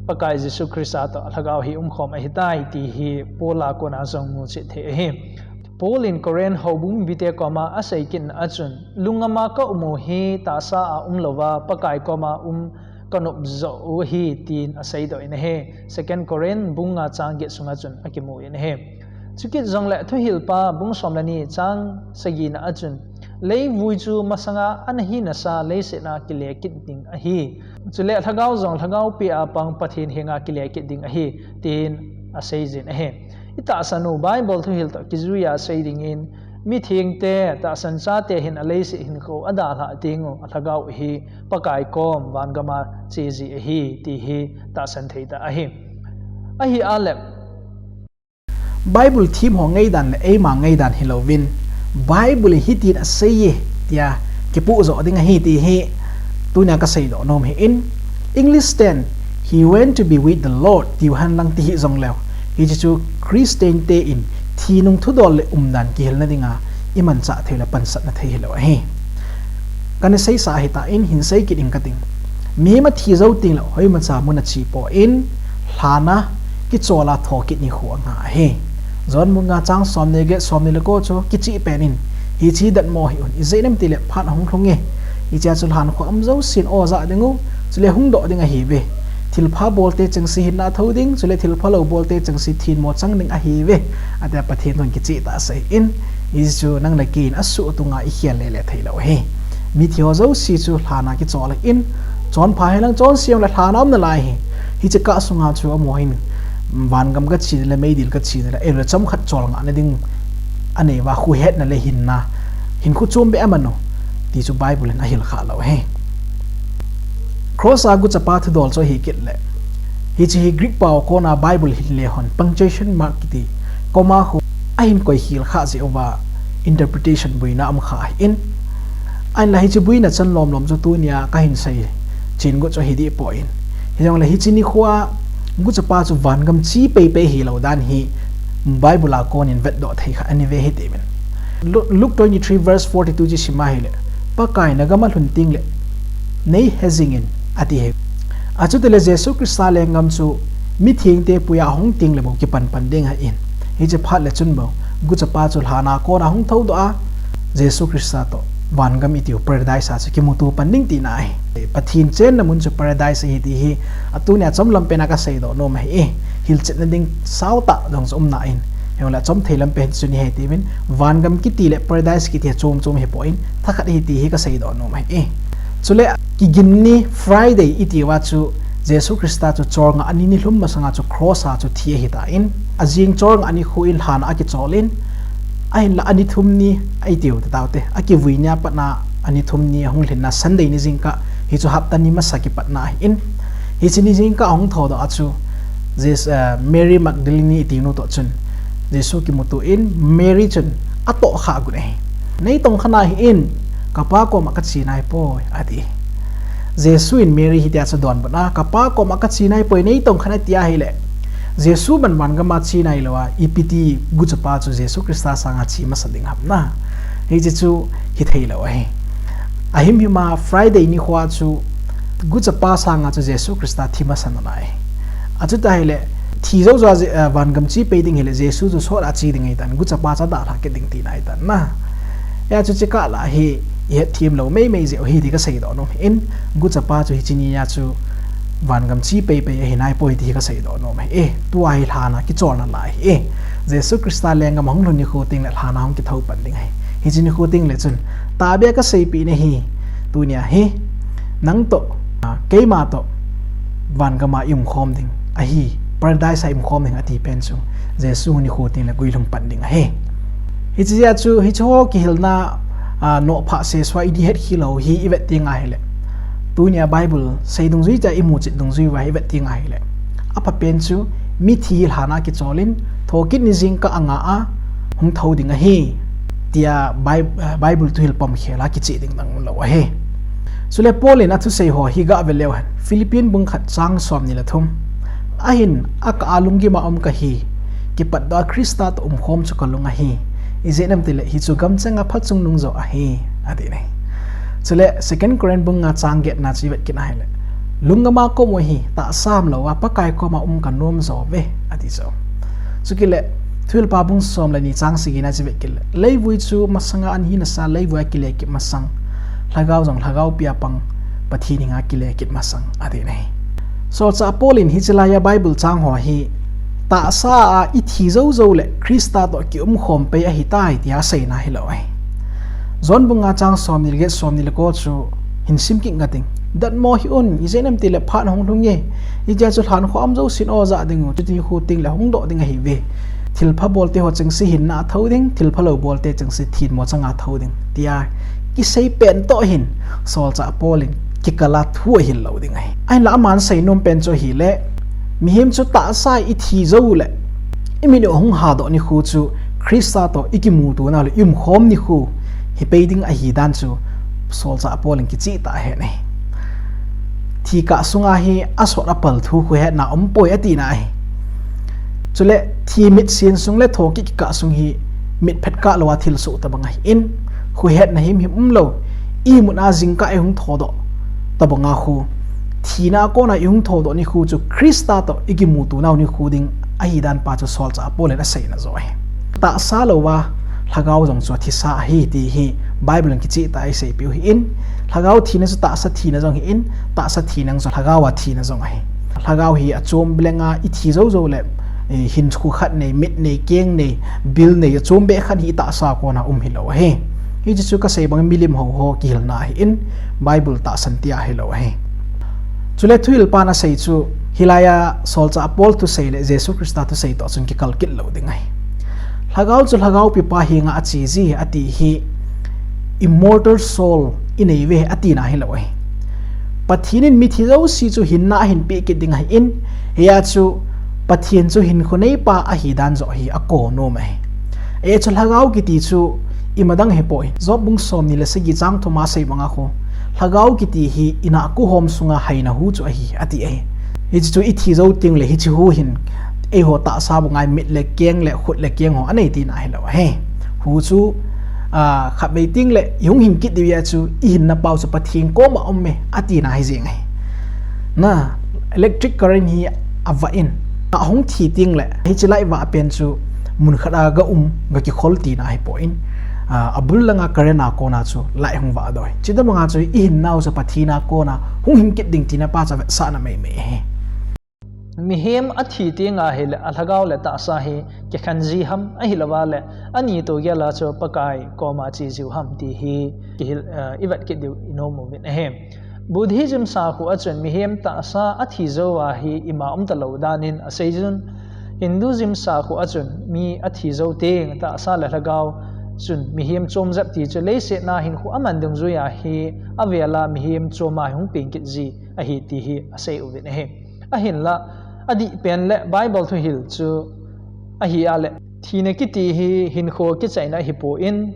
Pakai Jesu Christa toh alhagao hi umkhom ahitai ti hi Paul a kona jong muchet thei ahi. Paul in Corinth houbung mite koma asei kit a chun, "Lungngam a ka um u hi tahsa a umlouva Pakai koma um kanop joh u ahi," tin aseidoh in ahi. Second Corinth bung nga chang get sunga chun akimun ahi. Chukit jongle Thuhilpa bung som le ni chang sagina a chun, "Leivui chu masanga ana hinasa leiset a kile kit ding ahi. Chule lhagao jong lhagao pi a pang Pathen henga kile kit ding ahi," tin aseijin ahi. I tahsan u Bible thuhil toh kijuiya sei dingin, mithengte, tahsan chate hin aleiset hinkho adalhah teng u alhagao hi Pakai kom vangama cheji ahi ti hi tahsan thei tah ahi. Ahi a le, Bible thiem ho ngaidan le eima ngaidan hilouvin, Bible in hitin aseiye tia kipuijoh ding ahi ti hi tunia kaseidoh nom ahin, English ten, "He went to be with the Lord," tiu henlang ti hih jongleu, hiche chu Christian te in thi nung thudol le umdan kihilna dinga imanchah thei le pansatna thei hilou ahi. Kana seisa ahitan, hin sei kit ing kating. Mihem athi jou teng le hoimacha mun a che pon, lhan a kichol a thokit nikho anga ahi. John bung nga chang somni le get, somni le ko chu kicheh pen in, hiche datmo hi un, ijeh inem itile phat ahung lhung e. Hichea chu lhankhuh a um jousen o ja ding u, chule hungdoh ding ahiuve. Thilpha bolte chengse hinna thou ding, chule thilphalou bolte chengse themmo chang ding ahiuve, atia Pathen thun kicheh tah asei in, hichu nang le kei in asuh tunga ikhel lele theilou ahi. Mithi ho jouse chu lhan a kichol ahin, chonpha hilang chonse jongle lhan a um nalai ahi. Hiche kah sunga chu amaho hin, vangam kache nale, meidil kache nale, ahilou le chomkhat cholngah na ding anei uva, khuhetna le hinna, hinkho chom beh aman u, ti chu Bible in ahil khah lou ahi. Cross a guchapa thudol chu ahi kit le, hiche hi Greek pao kona Bible hin le hon punctuation mark kiti comma khu ahin koikhel khah jeh uva interpretation boina um khah ahin, ahinla hiche boina chan lomlom chu tunia kahin sei chen got chu ahi deh poi. Hijongle hiche nikho a guchapa chu vangam che peipei ahilou dan hi Bible a konin vetdoh thei kha ahiuve hitiuvin. Lu-, Luke twenty-three verse forty-two chu sim a hile, Pakai nagam alhun teng le neihe jingin, ati ahi. Achutile Jesu Christa lenggam chu mithengte puiya ahung teng le bou kipan pan ding ahin. Hiche phat le chun bou guchapa chu lhan a kona ahung thoudoh a, Jesu Christa toh vangam itiu paradise a chu kimuto pan ding tina ahi. Pathen chenna mun chu paradise ahi ti hi, atunia chomlam pen a kaseidoh nom ahi. Hilchetna ding saotah jong chu um nan, hijongle achom thei lam pen chu hiche ahi tiuvin, vangam kiti le paradise kiti hi chom chom ahipon, thakhat ahi ti hi kaseidoh nom ahi. Chule kigin ni Friday itiuva chu Jesu Christa chu cholngah ni nilhum masanga chu cross a chu thi ahitan, ajing cholngah nikho in lhan a akicholin, ahinla ani thum ni itiu tataote, akivui nia patna ani thum ni ahung lhinna Sunday ni jingkah, hichu hapta ni masa kipatna ahin, hiche ni jingkah ahung thoudoh a chu Jes-, eh, Mary Magdalene itiu nu toh chun Jesu kimuto in Mary chun atohkhah got ahi. Neitongkha nahin, kapa koma kache naipoi, ati. Jesu in Mary hitia chu adonbut a, kapa koma kache naipoi, neitongkha in ati ahile, Jesu man vangam a che nailouva, ipi ti guchapa chu Jesu Christa sanga che masa ding ham na. Hiche chu hitheilou ahi. Ahimhim a Friday nikho a chu guchapa sanga chu Jesu Christa thi masa nalai. Achuti ahile, thi jou jou a Je-, eh, vangam che pei ding hile, Jesu chu sot a che ding ahitan, guchapa chu adalhah kit ding tina ahitan na. Hijeh chun chikah lah hi ihet them lou meimei jeh u hi ti kasei doh nom in, guchapa chu hiche nia chu vangam che peipei ahi naipoi ti hi kasei doh nom e. Tua hi lhana kicholna lai hi e. Jesu Christa lenggam ahung lhun nikho teng le lhana hung kithou pan ding ahi. Hiche nikho teng le chun tahbeh a kaseipeh na hi, tunia hi nang toh, a, keima toh vangam a i umkhom ding ahi, Paradise a i umkhom ding ati pen chu Jesu nikho teng le guilhung pan ding ahi. Hiche jeh a chu hiche ho kihilna, a, nophah sesua i di het khel u hi i vet teng ahile, tunia Bible sei dungjui tia i muchet dungjui uva i vet teng ahile, apha pen chu mithi lhana kichol in, thokit ni jingkah anga a hung thou ding ahi, tia Bi-, Bible thuhil pom khel a kicheh ding dang lou ahi. Chule Paul in athusei ho hi gah ve leu hen, Philippi bung khat chang somni le thum. Ahin, akah a lunggim a um kahi, kipatdoh a Christa toh umkhom chu kalung ahi. Ijeh inem itile hichu gamchang a phachungnung jo ahi, ati e. Chule Second Corinth bung nga chang get na chu i vet kit ahile, lunggam a ka um u hi tahsa umlou a Pakai koma um kanom jo uve, ati chu. Chukit le Thuhilpa bung som le ni chang sagi na chu i vet kit le, leivui chu masanga ahin nasa, leivui a kile kit masang, lhagao jong lhagaopi a pang Pathen henga kile kit masang, ati e. Solchah Paul in hiche laiya Bible chang ho hi tahsa a i thi jou jou le Christa toh ki umkhom pei ahitai tia aseina hilou ahi. John bung nga chang somni le get, somni le ko chu hin sim kit ngat ing. Datmo hih un, ijeh inem itile phat hung lhung e. Hitia chu lhankhuh a um jousen o jah ding u, chuti nikho teng le hung doh ding ahiuve. Thilpha bolte ho chengse hinna a thou ding, thilpha lou bolte chengse thinmo chang a thou ding, tia kisei pen toh hin Solchah Paul in kikal a thu ahil lou ding ahi. Ahinla aman seinom pen chu ahile, mihem chu tahsa a i thi jou le i mit u hung hadoh nikho chu Christa toh i kimuto nau le i umkhom nikho hi pei ding ahi dan chu Solchah Paul in kicheh tah ahen ahi. Thi kah sunga hi asot apal thu khohetna umpoi atina ahi. Chule thi mitsen sung le thokit kikah sung hi mitphet kah lou a thilsoh tobang ahin, khohetna himhim umlou, i muna jingkah i hung thodoh tobang a khu, thina a kona i hung thodoh nikho chu Christa toh i kimuto nau nikho ding ahi dan pa chu Solchah Paul in aseina jo ahi. Tahsa louva lhagao jong chu athisa ahi ti hi Bible in kicheh tah a eiseipeh u ahin, lhagao thina chu tahsa thina jong ahin, tahsa thina jong chu lhagao a thina jong ahi. Lhagao hi achom leng a i thi jou jou le, eh, hinkho khat nei, mit nei, keng nei, bil nei, achom beh khat hi tahsa a kona um hilou ahi. Hiche chu kasei bang milim hou ho kihilna ahin, Bible tahsan tia hilou ahi. Chule Thuhilpan asei chu, hilaiya Solchah Paul thusei le Jesu Christa thusei toh chun kikal kit lou ding ahi. Lhagao chu lhagaopi pa henga ache ji ati hi immortal soul i nei uve atina hilou ahi. Pathen in mithi jouse chu hinna ahin peh kit ding ahin, hia chu Pathen chu hinkho neipa ahi dan joh hi akou nom ahi. Ajeh chu lhagao kiti chu imadang hipoi. Job bung somni le sagi chang thum a asei banga khu, lhagao kiti hi i nahkhom sunga haina hu chu ahi, ati ahi. Hiche chu i thi jou teng le hiche hu hin eiho tahsa banga mit le keng le khut le keng ho anei tina hilou ahi. Hu chu, a, khatvei teng le i hung hin kit diu a chu i hinna pau chu Pathen koma um e atina ahi jeng ahi. Na, electric current hi avah in, ahung thi teng le hiche light vah pen chu mun khat a ga um, ga kikhol tina ahipoi, a, abul langa current a kona chu light hung vah doh ahi. Chutobanga chu i hinnau chu Pathen a kona hung hin kit ding tina pa chu avetsahna meimei ahi. Mihem athi teng ahile alhagao le tahsa hi kikhen ji ham, ahilouva le ani toh gel a chu Pakai koma che jiu ham ti hi kihil, eh, i vet kit diu i nom uvin ahi. Buddhism sakhu a chun mihem tahsa athi jouva hi ima um talou dan in asei jun, Hinduism sakhu a chun mi athi jou teng tahsa le lhagao chun mihem chom jep ti chu leiset a hinkho aman dungjuia hi avel a mihem chom a hung peng kit ji ahi ti hi asei uvin ahi. Ahinla, adih pen le Bible thuhil chu ahi a le, thina kiti hi hinkho kichaina ahipon,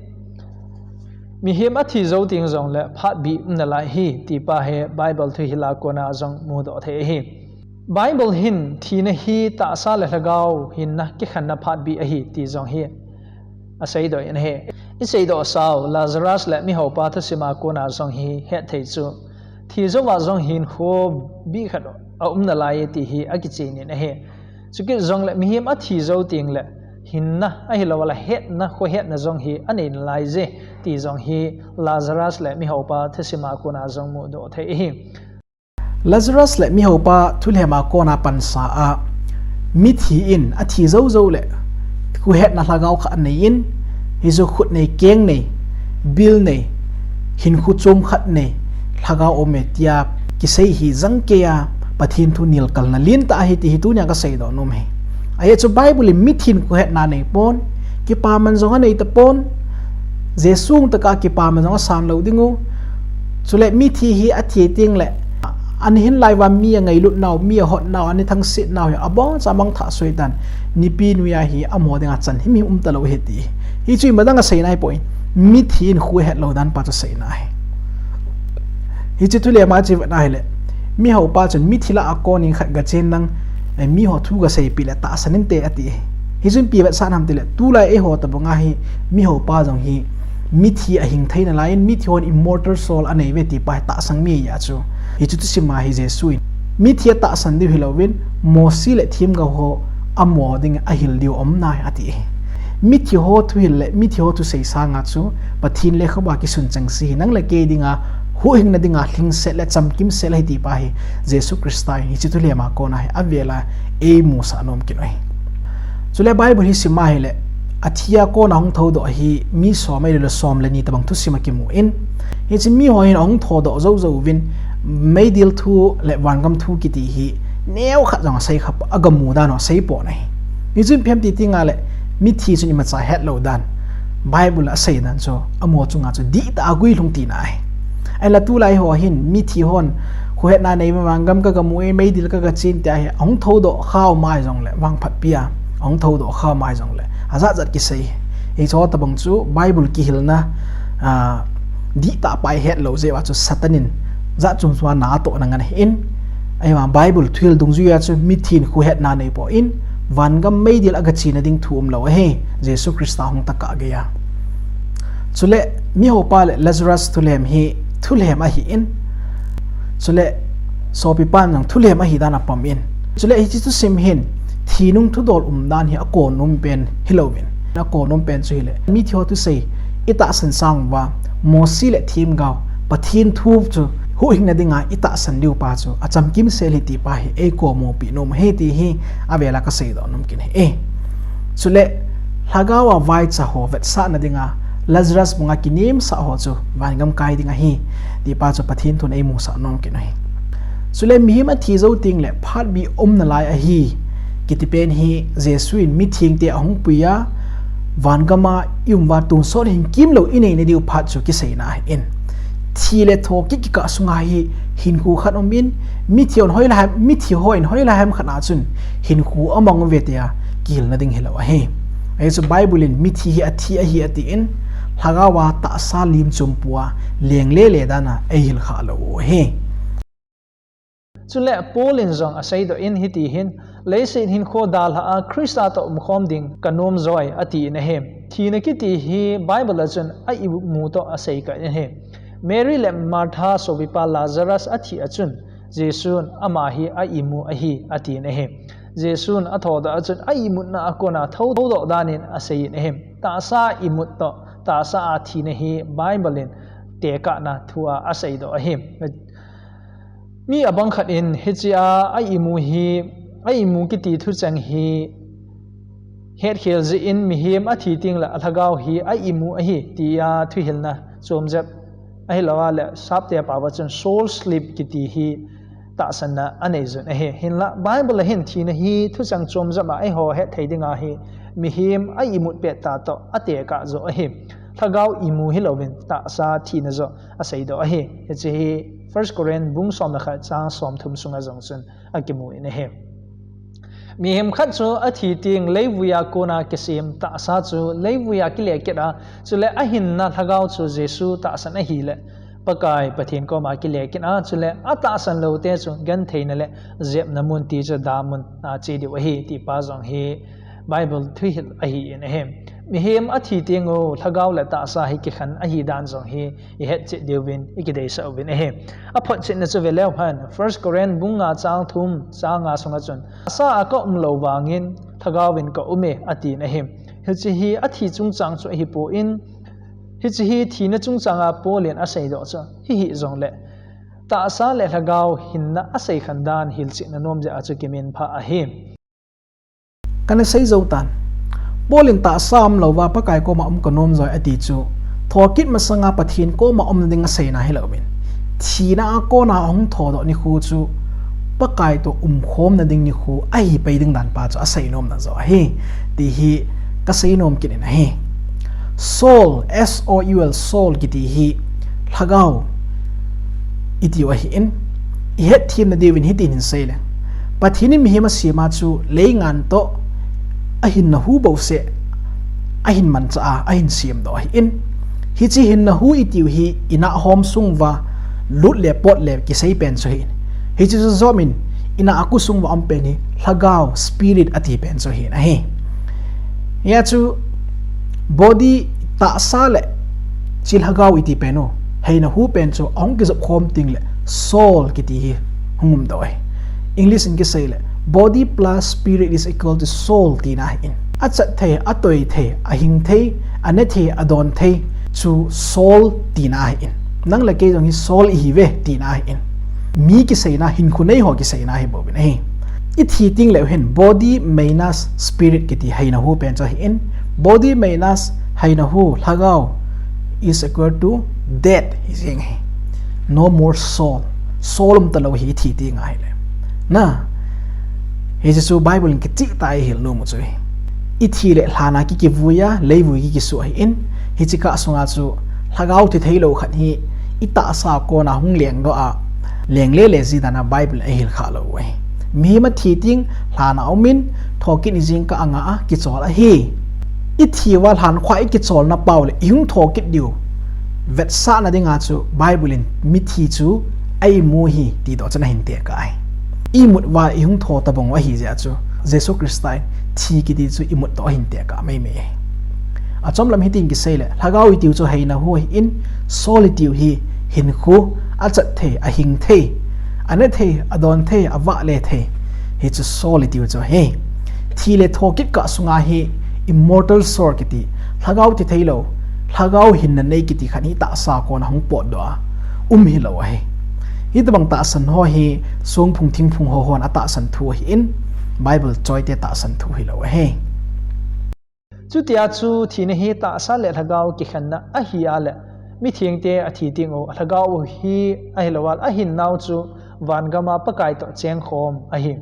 mihem athi jou teng jongle phatbih um nalai ahi ti pa hi Bible thuhil a kona jong mudoh thei ahi. Bible hin thina hi tahsa le lhagao hinna kikhenna phatbih ahi ti jong hi aseidoh in ahi. I seidoh sau Lazarus le mihaopa thusim a kona jong hi hetthei chu, thi jouva jong hinkho bih khat aum nalai ti hi akichen in ahi. Chukit jongle mihem athi jou teng le hinna ahilou le hetna, khohetna jong hi anei nalai je ti jong hi Lazarus le mihaopa thusima kona jong mudoh thei ahi. Lazarus le mihaopa thulhema kona pansa a mithi in athi jou jou le khohetna lhagao khat anei in, hichu khut nei, keng nei, bil nei, hinkho chom khat nei, lhagao um e tia kisei hi jangkei a Pathen thu nilkalna lentah ahi ti hi tunia kaseidoh nom ahi. Ahi chu Bible in mithin khohetna nei pon, kipaman jong anei tapon, Jesu hung tah a kipaman jong asan lou ding u. Chule mithi hi athi teng le, ahin lai uva mi angailut nau, mi ahot nau, ana thangsit nau hi aboncha mangthah soi tan, nipi noiya hi amaho dinga chan himhim um talou ahi ti. Hichu imadang aseina ahipoi, mithi in khohet lou dan pa chu aseina ahi. Hiche thulhema chu ivet na hile, mihaopa chun mithi lah a konin khat gachen lang, eh, miho thu gasei peh le tahsan inte ati. Hichun ipi avetsah ham tile, tulai eiho tabang a hi mihaopa jong hi mithi ahing thei nalai in, mithi hon immortal soul anei uve ti pa hi tahsan mi ahi chu. Hichu thusima hi Jesu in mithi atahsan diu hilouvin, Mosi le themgao ho amaho ding ahil diu aum nai ati. Mithi ho thuhil le mithi ho thusei sanga chu Pathen lekhabu a kisun chengse hi nang le kei dinga huhhingna dinga lhingset le chamkimset ahi ti pa hi Jesu Christa in hiche thulhema kona hi avel a eimusah nom kit u ahi. Chule Bible hi sim a hile, athi a kona hung thoudoh hi mi som ahilouleh som le ni tabang thusim akimun, hiche miho hin ahung thoudoh jou jou uvin, meidil thu le vangam thu kiti hi neokhat jong asei kha, agamu dan u asei pon ahi. Hichun ipi ham ti teng le, mithi chun imacha het lou dan, Bible a asei dan chu amaho chunga chu dihtah a guilhung tina ahi. Ahinla tulai ho hin mithi hon khohetna nei uve, vangam kagamu e, meidil kagachen tia hi ahung thoudoh khau mai jongle, vangphatpi a ahung thoudoh khau mai jongle, ajat jat kisei. Hicheho tabang chu Bible kihilna, ah, dihtah pa ihet lou jeh uva chu Satan in jat chom chom a na atohna ngen ahin, ahivang Bible thuhil dungjuia chu mithin khohetna nei pon, vangam meidil agachena ding thu umlou ahi, Jesu Christa hung tah a geiya. Chule mihaopa le Lazarus thulhem hi thulhem ahin, chule sopipan jong thulhem ahi dan apom in. Chule hiche thusim hin thinung thudol um dan hi akonum pen hilouvin, akonum pen chu hile, mithi ho thusei itahsan sang uva, Mosi le themgao, Pathen thu chu huhhingna dinga itahsan diu pa chu achamkimsel ahi ti pa hi eikomupi nom ahi ti hi avel a kaseidoh nom kit ahi. Chule lhagao a vaicha ho vetsahna dinga Lazarus banga kinemsah ho chu vangam kai ding ahi ti pa chu Pathen thun eimusah nom kit u ahi. Chule mihem athi jou teng le phat bi um nalai ahi kiti pen hi Jesu in mithengte ahung puiya, vangam a ium uva tonsot hin kimlou inei nadiu phat chu kiseina ahin. Thi le tho kikah sunga hi hinkho khat um in, mithi hon hoilai ham, mithi hon hoilai ham khat a chun hinkho amang uve tia kihilna ding hilou ahi. Ahi chu Bible in mithi hi athi ahi atin, lhagao a tahsa lim chom pua leng lele dan a eihil khah lou u ahi. Chule Paul in jong aseidoh in hiti hin, leiset hinkho dalha a Christa toh umkhom ding kanom joi atin ahi. Thina kiti hi Bible a chun a imu toh asei kit in ahi. Mary le Martha sopipa Lazarus athi a chun, Jesun ama hi a imu ahi atin ahi. Jesun athodoh a chun a imutna a kona thoudoh dan in asei in ahi. Tahsa imut toh tahsa a thina hi Bible in tekahna thu a aseidoh ahi. Mi abang khat in hichea a imu hi, a imu kiti thucheng hi hetkhel jeh in mihem athi teng le alhagao hi a imu ahi tia thuhilna chomjep ahilouleh sapte pao a chun soul sleep kiti hi tahsanna anei jun ahi. Hinlah Bible a hin thina hi thucheng chomjep a eiho hetthei dinga hi mihem a imut pettah toh atekah joh ahi. Lhagao imu hilouvin tahsa thina joh aseidoh ahi. Hiche hi First Corinth bung som le khat chang somthum sunga jong chun akimu in ahi. Mihem khat chu athi teng leivui a kona kisem tahsa chu leivui a kile kit a, chule ahinna lhagao chu Jesu tahsan ahile Pakai Pathen koma kile kit a, chule atahsan loute chu gentheina le jepna mun ti chu damun a che diu ahi ti pa jong hi Bible thuhil ahi in ahi. Mihem athi teng u lhagao le tahsa hi kikhen ahi dan jong hi ihetchet diuvin ikideisah uvin ahi. Aphotchetna chu veleu hen, First Corinth bung nga chang thum chang nga sunga chun, tahsa a ka umlou vangin lhagao in ka um e atin ahi. Hiche hi athi chungchang chu ahipon, hiche hi thina chungchanga Paul in aseidoh chu hihi jongle, tahsa le lhagao hinna aseikhen dan hilchetna nom jeh a chu kiminphah ahi. Kana sei jou tan. Paul in tahsa umlouva Pakai koma um kanom joi ati chu, thokit masanga Pathen koma umna ding aseina hilouvin, thina a kona ahung thodoh nikho chu Pakai toh umkhomna ding nikho ahi pai ding dan pa chu aseinomna joh ahi, ti hi kaseinom kit in ahi. Soul, S O U L, soul kiti hi lhagao itiu ahin, ihetthemna diuvin hitin hin seileng, Pathen in mihem asema chu leingan toh ahinna hu bouseh ahin manchah a ahin semdoh ahin, hiche hinna hu itiu hi inah hom sunguva lut le pot le kisei pen chu ahin, hiche chu jomin inah a kosung uva um pen hi lhagao, spirit ati pen chu ahin ahi. Hia chu body, tahsa le hiche lhagao iti pen u, heina hu pen chu ahung kijop khom tengle soul kiti hi hung umdoh ahi. English in kiseile, body plus spirit is equal to soul tina ahin, achat thei, atoi thei, ahing thei, ane thei, adon thei chu soul tina ahin, nang le kei jong hi soul ihiuve tina ahin, mi kiseina, hinkho neiho kiseina ahibouvin ahi. Ithi tengleu hin body minus spirit kiti heina hu pen chu ahin, body minus heina hu, lhagao, is equal to dead hijeng ahi. No more soul. Soul umtalou hi ithi tenga ahile, na, hiche chu Bible in kichehtah a eihil nom u chu ahi. Ithi le lhana kikivui a, leivui kikisuh ahin, hiche kah sunga chu lhagao thi theilou khat hi itahsa kona hung lengdoh a, lengle le ji dan a Bible in eihil khah lou u ahi. Mihem athi teng lhana aumin, thokit ni jingkah a ngah a kichol ahi. Ithiuva lhankhuh a ikicholna pau le ihung thokit diu vetsahna dinga chu Bible in mithi chu a imu ahi tidoh chu ana hin tekah ahi. Imut uva ihung tho tabang u ahijeh a chu Jesu Christa in thi kiti chu imut toh ahin tekah maimai ahi. Achomlam hitin kiseile, lhagao itiu chu heina hu ahin, soul itiu hi hinkho, achat thei, ahing thei, ane thei, adon thei, avah le thei, hichu soul itiu chu ahi. Thi le thokit kah sunga hi immortal soul kiti, lhagao thi theilou, lhagao hinna nei kiti khat hi tahsa kona hung potdoh a um hilou ahi. Hitobang tahsan ho hi songphung thingphung ho hon atahsan thu ahin, Bible choite tahsan thu hilou ahi. Chutia chu thina hi tahsa le lhagao kikhenna ahi a le, mithengte athi teng u, alhagao u hi ahilouva, ahinnau chu vangama Pakai toh chengkhom ahi.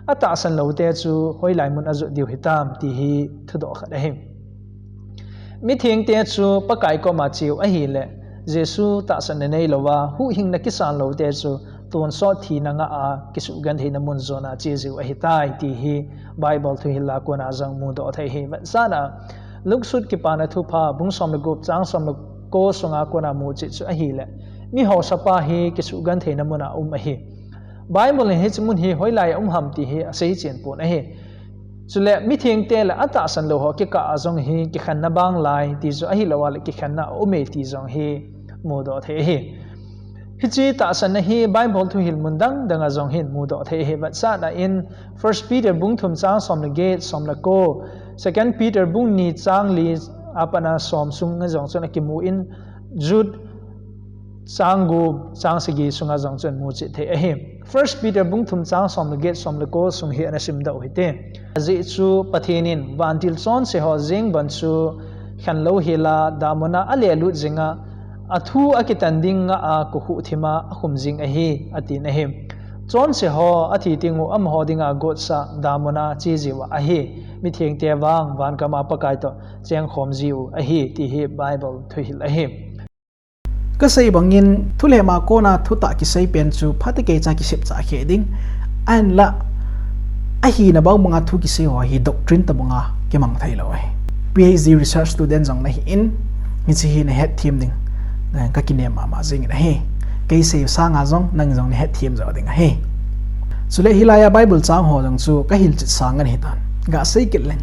Atahsan loute chu hoilai mun ajot diu hitam ti hi thudoh khat ahi. Mithengte chu Pakai koma cheu ahile, Jesu tahsanna neilouva huhhingna kisan loute chu tonsot thina ngah a kisuhgentheina mun jona che jiu ahitai ti hi Bible thuhil a kona jong mudoh thei ahi. Vetsahna, Luke sut Kipana Thupha bung som le gup chang som le ko sunga kona muchet chu ahile, mihaosapa hi kisuhgentheina muna um ahi. Bible in hiche mun hi hoilai a um ham ti hi aseichen pon ahi. Chule mithengte le atahsan lou ho kikah a jong hi kikhenna banglai ti chu ahilouva le kikhenna aume ti jong hi mudoh thei ahi. Hiche tahsanna hi Bible thuhil mun dang danga jong hin mudoh thei ahi. Vetsahna in, First Peter bung thum chang som le get, som le ko, Second Peter bung ni chang li a pat a som sunga jong chun akimun, Jude chang gup chang sagi sunga jong chun muchet thei ahi. First Peter bung thum chang som le get, som le ko sung hi ana simdoh u hite. Ajeh chu Pathen in vantil chonse ho jeng bon chu khen louhel a, damuna alelut jinga, athu akitan ding ngah a kokhuh thima akhum jing ahi, atin ahi. Chonse ho athi teng u amaho dinga gotsah damuna che jiuva ahi. Mithengte vang vangama Pakai toh chengkhom jiu ahi ti hi Bible thuhil ahi. Kasei bangin, thulema kona thutah kisei pen chu phatecha kisepcha khe ding. Ahinla, ahina bangbanga thu kisei ho hi doctrine tobanga kimang theilou ahi. P H D research student jong nahin, hiche hi nahetthem ding, eh, kakinem mama jingin ahi. Kei sei sanga jong, nang jong nahetthem jo ding ahi. Chule hilaiya Bible chang ho jong chu kahilchet sanga ahitan. Gasei kit leng,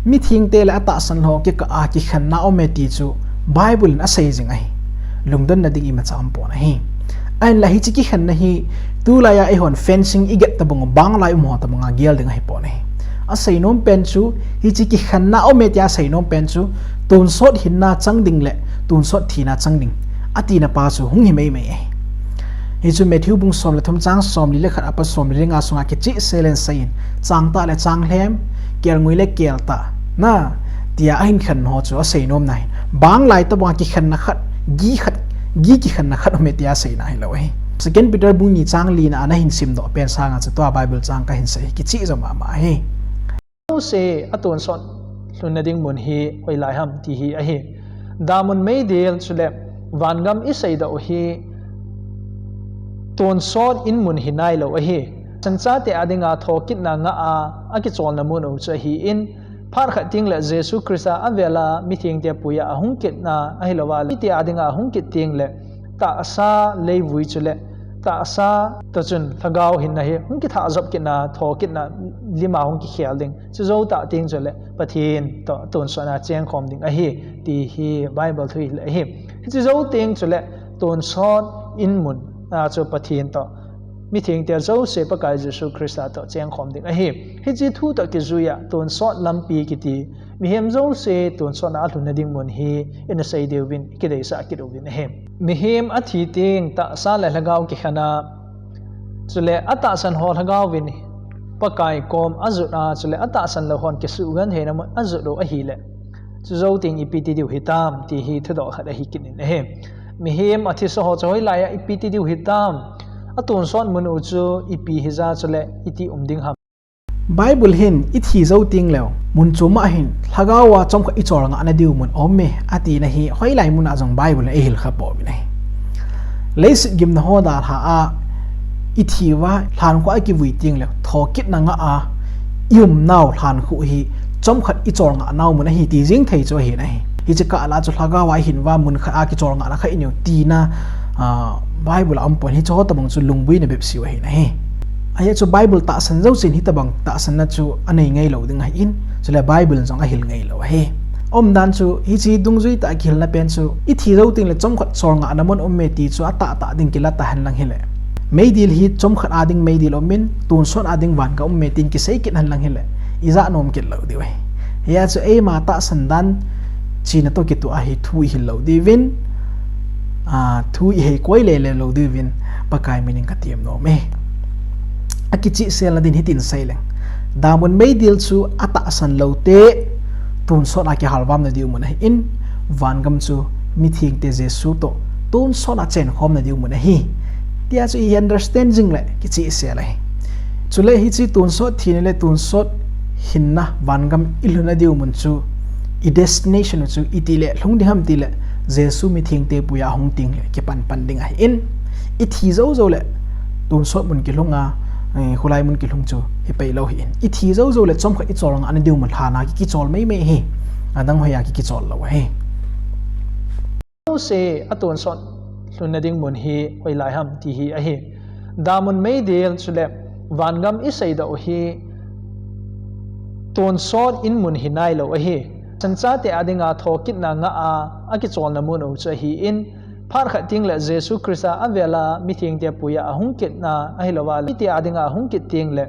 mithengte le atahsan ho kikah a kikhenna aume ti chu Bible in asei jing ahi. Lungdonna ding imacha umpon ahi. Ahinla hiche kikhenna hi tulaiya eihon fencing iget tobang, banglai um ho tobanga gel ding ahipon ahi. Aseinom pen chu, hiche kikhenna aume tia aseinom pen chu, tonsot hinna chang ding le tonsot thina chang ding, atina pa chu hung hi meimei e. Hichu Matthew bung som le thum chang somli le khat apat somli le nga sunga kichehsel in aseiyin, changtah le changlhem, kelngoi le keltah, na, tia ahin khen ho chu aseinomna hin, banglai tobanga kikhenna khat, gi khat, gi kikhenna khat aume tia aseina hilou ahi. Second Peter bung ni chang lina ana hin simdoh pen sanga chu tua Bible chang kahin sei hi kicheh jo mama ahi. Jouse atonsot lhunna ding mun hi hoilai ham ti hi ahi. Damun meidil chule vangam iseidoh u hi tonsot in mun hi nailou ahi. Tahsan chate adinga thokitna ngah a, akicholna mun u chu ahin, phat khat tengle Jesu Christa avela mithengte apuiya ahung kitna ahilouva, mite adinga ahung kit tengle tahsa leivui chule tahsa toh chun lhagao hinna hi hung kithah jop kitna, thokitna lima hung kikhel ding. Chujou tah teng chule Pathen toh tonsot a chengkhom ding ahi, ti hi Bible thu hile ahi. Hiche jou teng chule tonsot in mun a chu Pathen toh mithengte jouse Pakai Jesu Christa toh chengkhom ding ahi. Hiche thu toh kijuiya tonsot lampi kiti, mihem jouse tonsot a alhunna ding mun hi ina sei diuvin kideisah kit uvin ahi. Mihem athi teng tahsa le lhagao kikhen a, chule atahsan ho lhagaovin Pakai kom ajot a, chule atahsan lou hon kisugentheina mun ajot u ahile, chujou teng ipi ti diu hitam ti hi thudoh khat ahi kit in ahi. Mihem athisa ho chu hoilaiya ipi ti diu hitam, atonsot mun u chu ipi hija chule iti um ding ham. Bible hin ithi jou tengleu mun chom a hin lhagao a chomkhat ichol ngahna diu mun aume atina hi hoilai mun a jong Bible in eihil kha pouvin ahi. Leiset gimna ho dalha a ithi uva lhankhuh a kivui tengleu thokitna ngah a iumnau lhankhuh hi chomkhat ichol ngahnau mun ahi ti jeng thei chu ahin ahi. Hiche kah la chu lhagao a ihin uva mun khat a kichol ngahna kha ineiu tina, a, Bible a umpon, hiche ho tobang chu lungbuina bepseh u ahin ahi. Ajeh chu Bible tahsan jousen hitobang tahsanna chu anei ngeilou ding ahin, chule Bible in jong ahil ngeilou ahi. Umdan chu hiche dungjui tah a kihilna pen chu ithi jou tengle chomkhat chol ngahna mun aume ti chu atahtah ding kila tahen lang hile, meidil hi chomkhat a ding meidil umin, tonsot a ding vangam aume tin kisei kit hen lang hile, ijah nom kit lou diu ahi. Hia chu eima tahsan dan chena toh kitoh a hi thu ihil lou diuvin, a, thu ihei koi lele lou diuvin Pakai minin katem nom e. Akichehselna din hitin seileng, damun meidil chu atahsan loute tonsot a kihalvamna diu mun ahin, vangam chu mithengte Jesu toh tonsot a chenkhomna diu mun ahi, tia chu i understand jingle kichehsel ahi. Chule hiche tonsot thina le tonsot hinna vangam ilhunna diu mun chu i destination u chu itile lhung ding ham tile, Jesu mithengte puiya ahung tengle kipanpan ding ahin, ithi joujou le tonsot mun kilhunga, eh, kholai mun kilhung chu hipeilou ahin, ithi joujou le chomkhat ichol ngahna diu mun lhan a ki, kichol meimei ahi. Adang hoiya ki, kichol lou ahi. Jouse atonsot lhunna ding mun hi hoilai ham ti hi ahi. Damun meidil chule vangam iseidoh u hi tonsot in mun hi nailou ahi. Tahsan chate adinga thokitna ngah a, akicholna mun u chu ahin, phat khat tengle Jesu Christa avela mithengte apuiya ahung kitna ahilouva, mite adinga ahung kit tengle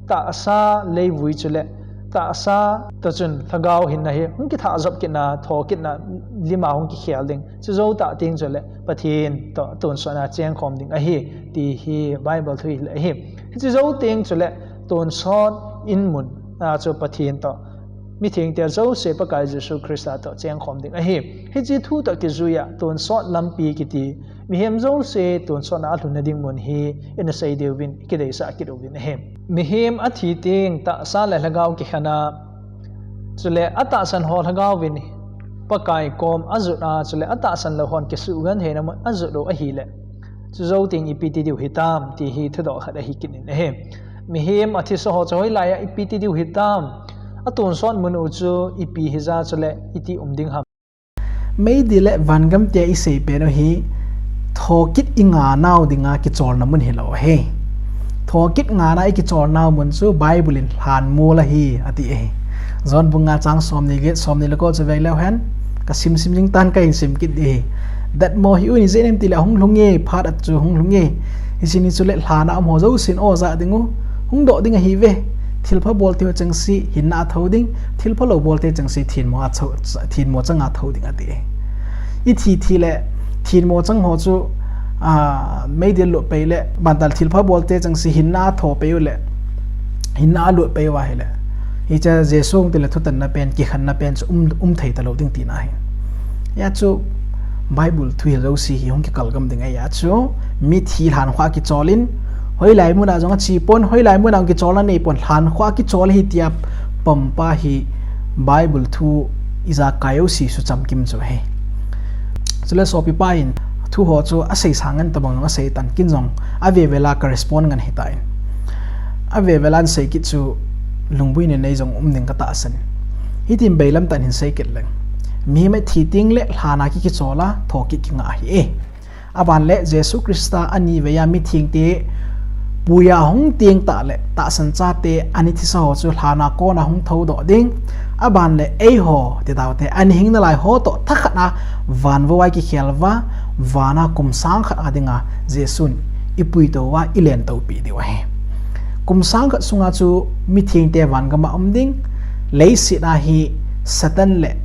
tahsa leivui chule tahsa toh chun lhagao hinna hi hung kithah jop kitna, thokitna lima hung kikhel ding. Chujou tah teng chule Pathen toh tonsot a chengkhom ding ahi, ti hi Bible thu hile ahi. Hiche jou teng chule tonsot in mun a chu Pathen toh mithengte jouse Pakai Jesu Christa toh chengkhom ding ahi. Hiche thu toh kijuiya tonsot lampi kiti, mihem jouse tonsot a alhunna ding mun hi ina sei diuvin kideisah kit uvin ahi. Mihem athi teng tahsa le lhagao kikhen a, chule atahsan ho lhagaovin Pakai kom ajot a, chule atahsan lou hon kisugentheina mun ajot u ahile, chujou teng ipi ti diu hitam ti hi thudoh khat ahi kit in ahi. Mihem athisa ho chu hoilaiya ipi ti diu hitam, atonsot mun u chu ipi hija chule iti um ding ham. Meidil le vangam tia isei pen u hi thokit ingahnau dinga kicholna mun hilou ahi. Thokit ngahna ikicholnau mun chu Bible in lhanmol ahi ati ahi. John bung nga chang somni get, somni le ko chu veleu hen, kasim sim jing tan kahin sim kit ding ahi. Datmo hi u ni jeh inem tile ahung lhung e, phat a chu hung lhung e. Hiche ni chule lhan a umho jousen o jah ding u, hungdoh ding ahiuve, thilpha bolte ho chengse hinna a tho ding, thilpha lou bolte chengse thinmo a tho, thinmo chang a tho ding ati. I thi thi le thinmo chang ho chu, a, meidil lut pei le, bantal thilpha bolte chengse hinna a tho pei u le, hinna a lut pei u ahile, hiche Jesu hung til le thutanna pen, kikhenna pen chu um, um thei talou ding tina ahi. Hijeh chun Bible thuhil jouse hi hung kikal gam ding ahi. Hijeh chun mithi lhankhuh a kichol in, hoilai mun a jong ache pon, hoilai mun a jong kicholna nei pon, lhankhuh a kichol ahi tia pampa hi Bible thu ijakai jouse sucham kim chu ahi. Chule sopipa in thu ho chu asei sangin tabang jong asei tan, ken jong ave vel a ka respond ngen ahitai. Ave vel a hin sei kit chu lungboina nei jong um ding katahsan. Hitin bailam tah in hin sei kit leng. Mihem athi teng le lhan a ki kichol a, thokit kinga ahi e. Aban le Jesu Christa anivei a mithengte puiya hung teng tah le tahsan chate ana thisa ho chu lhan a kona hung thoudoh ding. Aban le eiho, ti taute, ana hing nalai ho toh thakhat a van vou a kikhel uva, van a kum sang khat a dinga Jesun i puitou uva, i lentou peh diu ahi. Kum sang khat sunga chu mithengte van gam a um ding, leiset a hi Satan le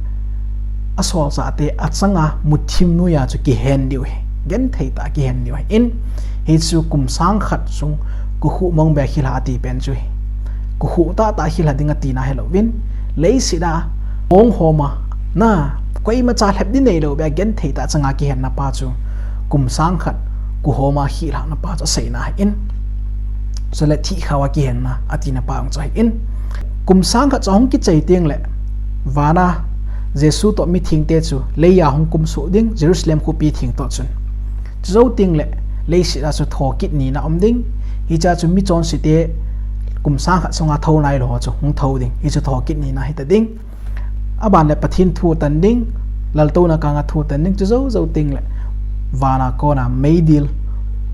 asolchahte achanga muthim noiya chu kihen diu ahi. Genthei tah a kihen diu ahi. In, hichu kum sang khat sung kokhuh mong beh khel a ati pen chu ahi. Kokhuh tahtah khel a ding atina hilouvin, leiset a hong hom a, na, koima cha lhep ding neilou beh a genthei tah changa kihenna pa chu kum sang khat kokhom a khel a na pa chu aseina ahi. In, chule thihkhao a kihenna atina pa jong chu ahi. In, kum sang khat chu ahung kichai teng le, van a Jesu toh mithengte chu lei a hung kumsuh ding, Jerusalem khopi theng toh chun. Chujou teng le, leiset a chu thokit nina um ding. Hichea chu michonsete kum sang khat sunga thou nailou ho chu hung thou ding. Hichu thokit nina hita ding. Aban le Pathen thu tan ding, laltouna kanga thu tan ding, chujou jou teng le, van a kona meidil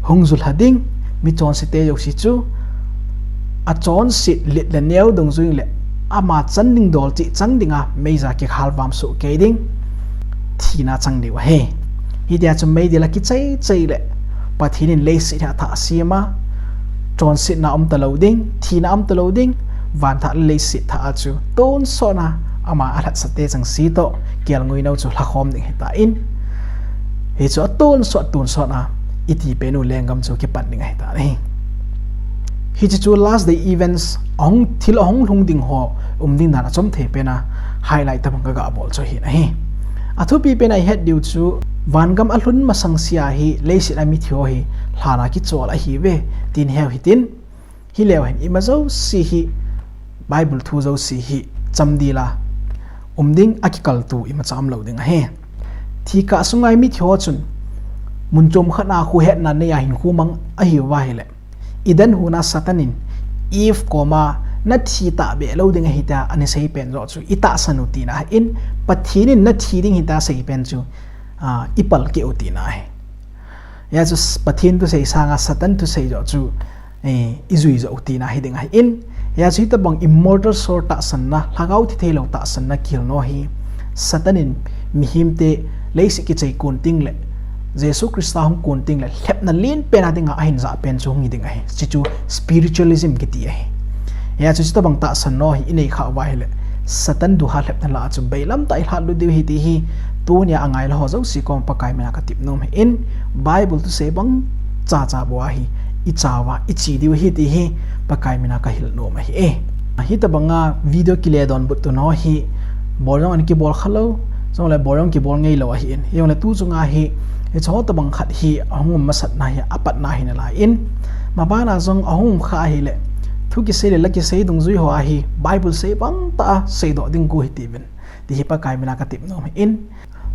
hung julha ding, michonsete jouse chu, achonset let le neo dungjui le, ama chan ding dol cheh chang dinga, meija kikhalvam soh kei ding, thina chang diu ahi. Hitia chu meidil a kichai chai le, Pathen in leiset hi athah sem a, chonsetna um talou ding, thina um talou ding, van thah le leiset thah a chu tonsot a, ama alhatsate chengse toh, kelngoi nou chu lhakhom ding ahitan. Hichu atonsot, tonsot a, iti pen u lenggam chu kipan ding ahitan ahi. Hiche chu last day events, ahung, thil ahung lhung ding ho, um ding dan achom thei pen a, highlight tabang kagabol chu ahin ahi. Athupi pen a ihet diu chu, vangam alhun masang sea hi, leiset a mithi ho hi, lhan a kichol ahiuve, tin heu hitin, hileu hen ima jouse hi, Bible thu jouse hi, chamdel a, um ding akikaltou imacha umlou ding ahi. Thikah sunga mithi ho chun, mun chom khat a khohetna neiya hinkho mang ahiuva ahile, Eden huna Satan in Eve koma nathi tahbeh lou ding ahi tia ana sei pen joh chu itahsan u tina ahin, Pathen in nathi ding ahi tia asei pen chu, a, ipalkeh u tina ahi. Hijeh chun Pathen thusei sanga Satan thusei joh chu, eh, ijui joh u tina hiding ahin. Hijeh chun hitobang immortal soul tahsanna, lhagao thitheilou tahsanna kihilna hi, Satan in mihemte leiset kichai kon teng le, Jesu Christa hung kon teng le, lhepna lenpen a dinga ahin jah pen chu hung hiding ahi. Hichu spiritualism kiti ahi. Hijeh chun hitobang tahsanna hi inei khah uva ahile, Satan duha lhepna lah a chu bailam tah a ilhat lut diu ahi ti hi, tunia angailou ho jouse koma Pakai mina katep nom ahin, Bible thusei bang chacha bou ahi, ichauva, iche diu ahi ti hi, Pakai mina kahil nom ahi e. Hitobanga video kile donbut tuna hi, bol jong ana kibol khalou, jongle bol jong kibol ngeilou ahin. Hijongle tu chunga hi, hiche ho tobang khat hi, ahung um masatna hi, apatna hi nalaiyin. Mabana jong ahung um kha ahile, thu kisei le la kisei dungjui ho ahi, Bible sei bang tah a seidoh ding gu hitiuvin, ti hi Pakai mina katep nom ahin.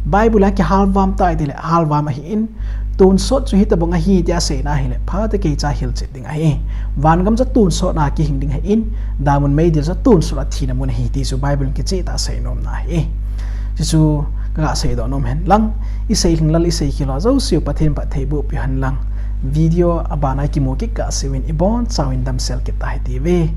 Bible a kihalvam tai tile, halvam ahin, tonsot chu hitobang ahi tia aseina ahile, phatah a keicha hilchet ding ahi. Vangam chu tonsot a kihing ding ahin, damun meidil chu tonsot a thina mun ahi ti chu Bible in kichehtah a seinomna ahi. Chuchu kaga seidoh nom hen lang, isei lhinglel, isei khel ho jouse u Pathen in phattheiboh peh hen lang, video abana kimu kit kahseuvin ibonchauvin damsel kit tahitiuve.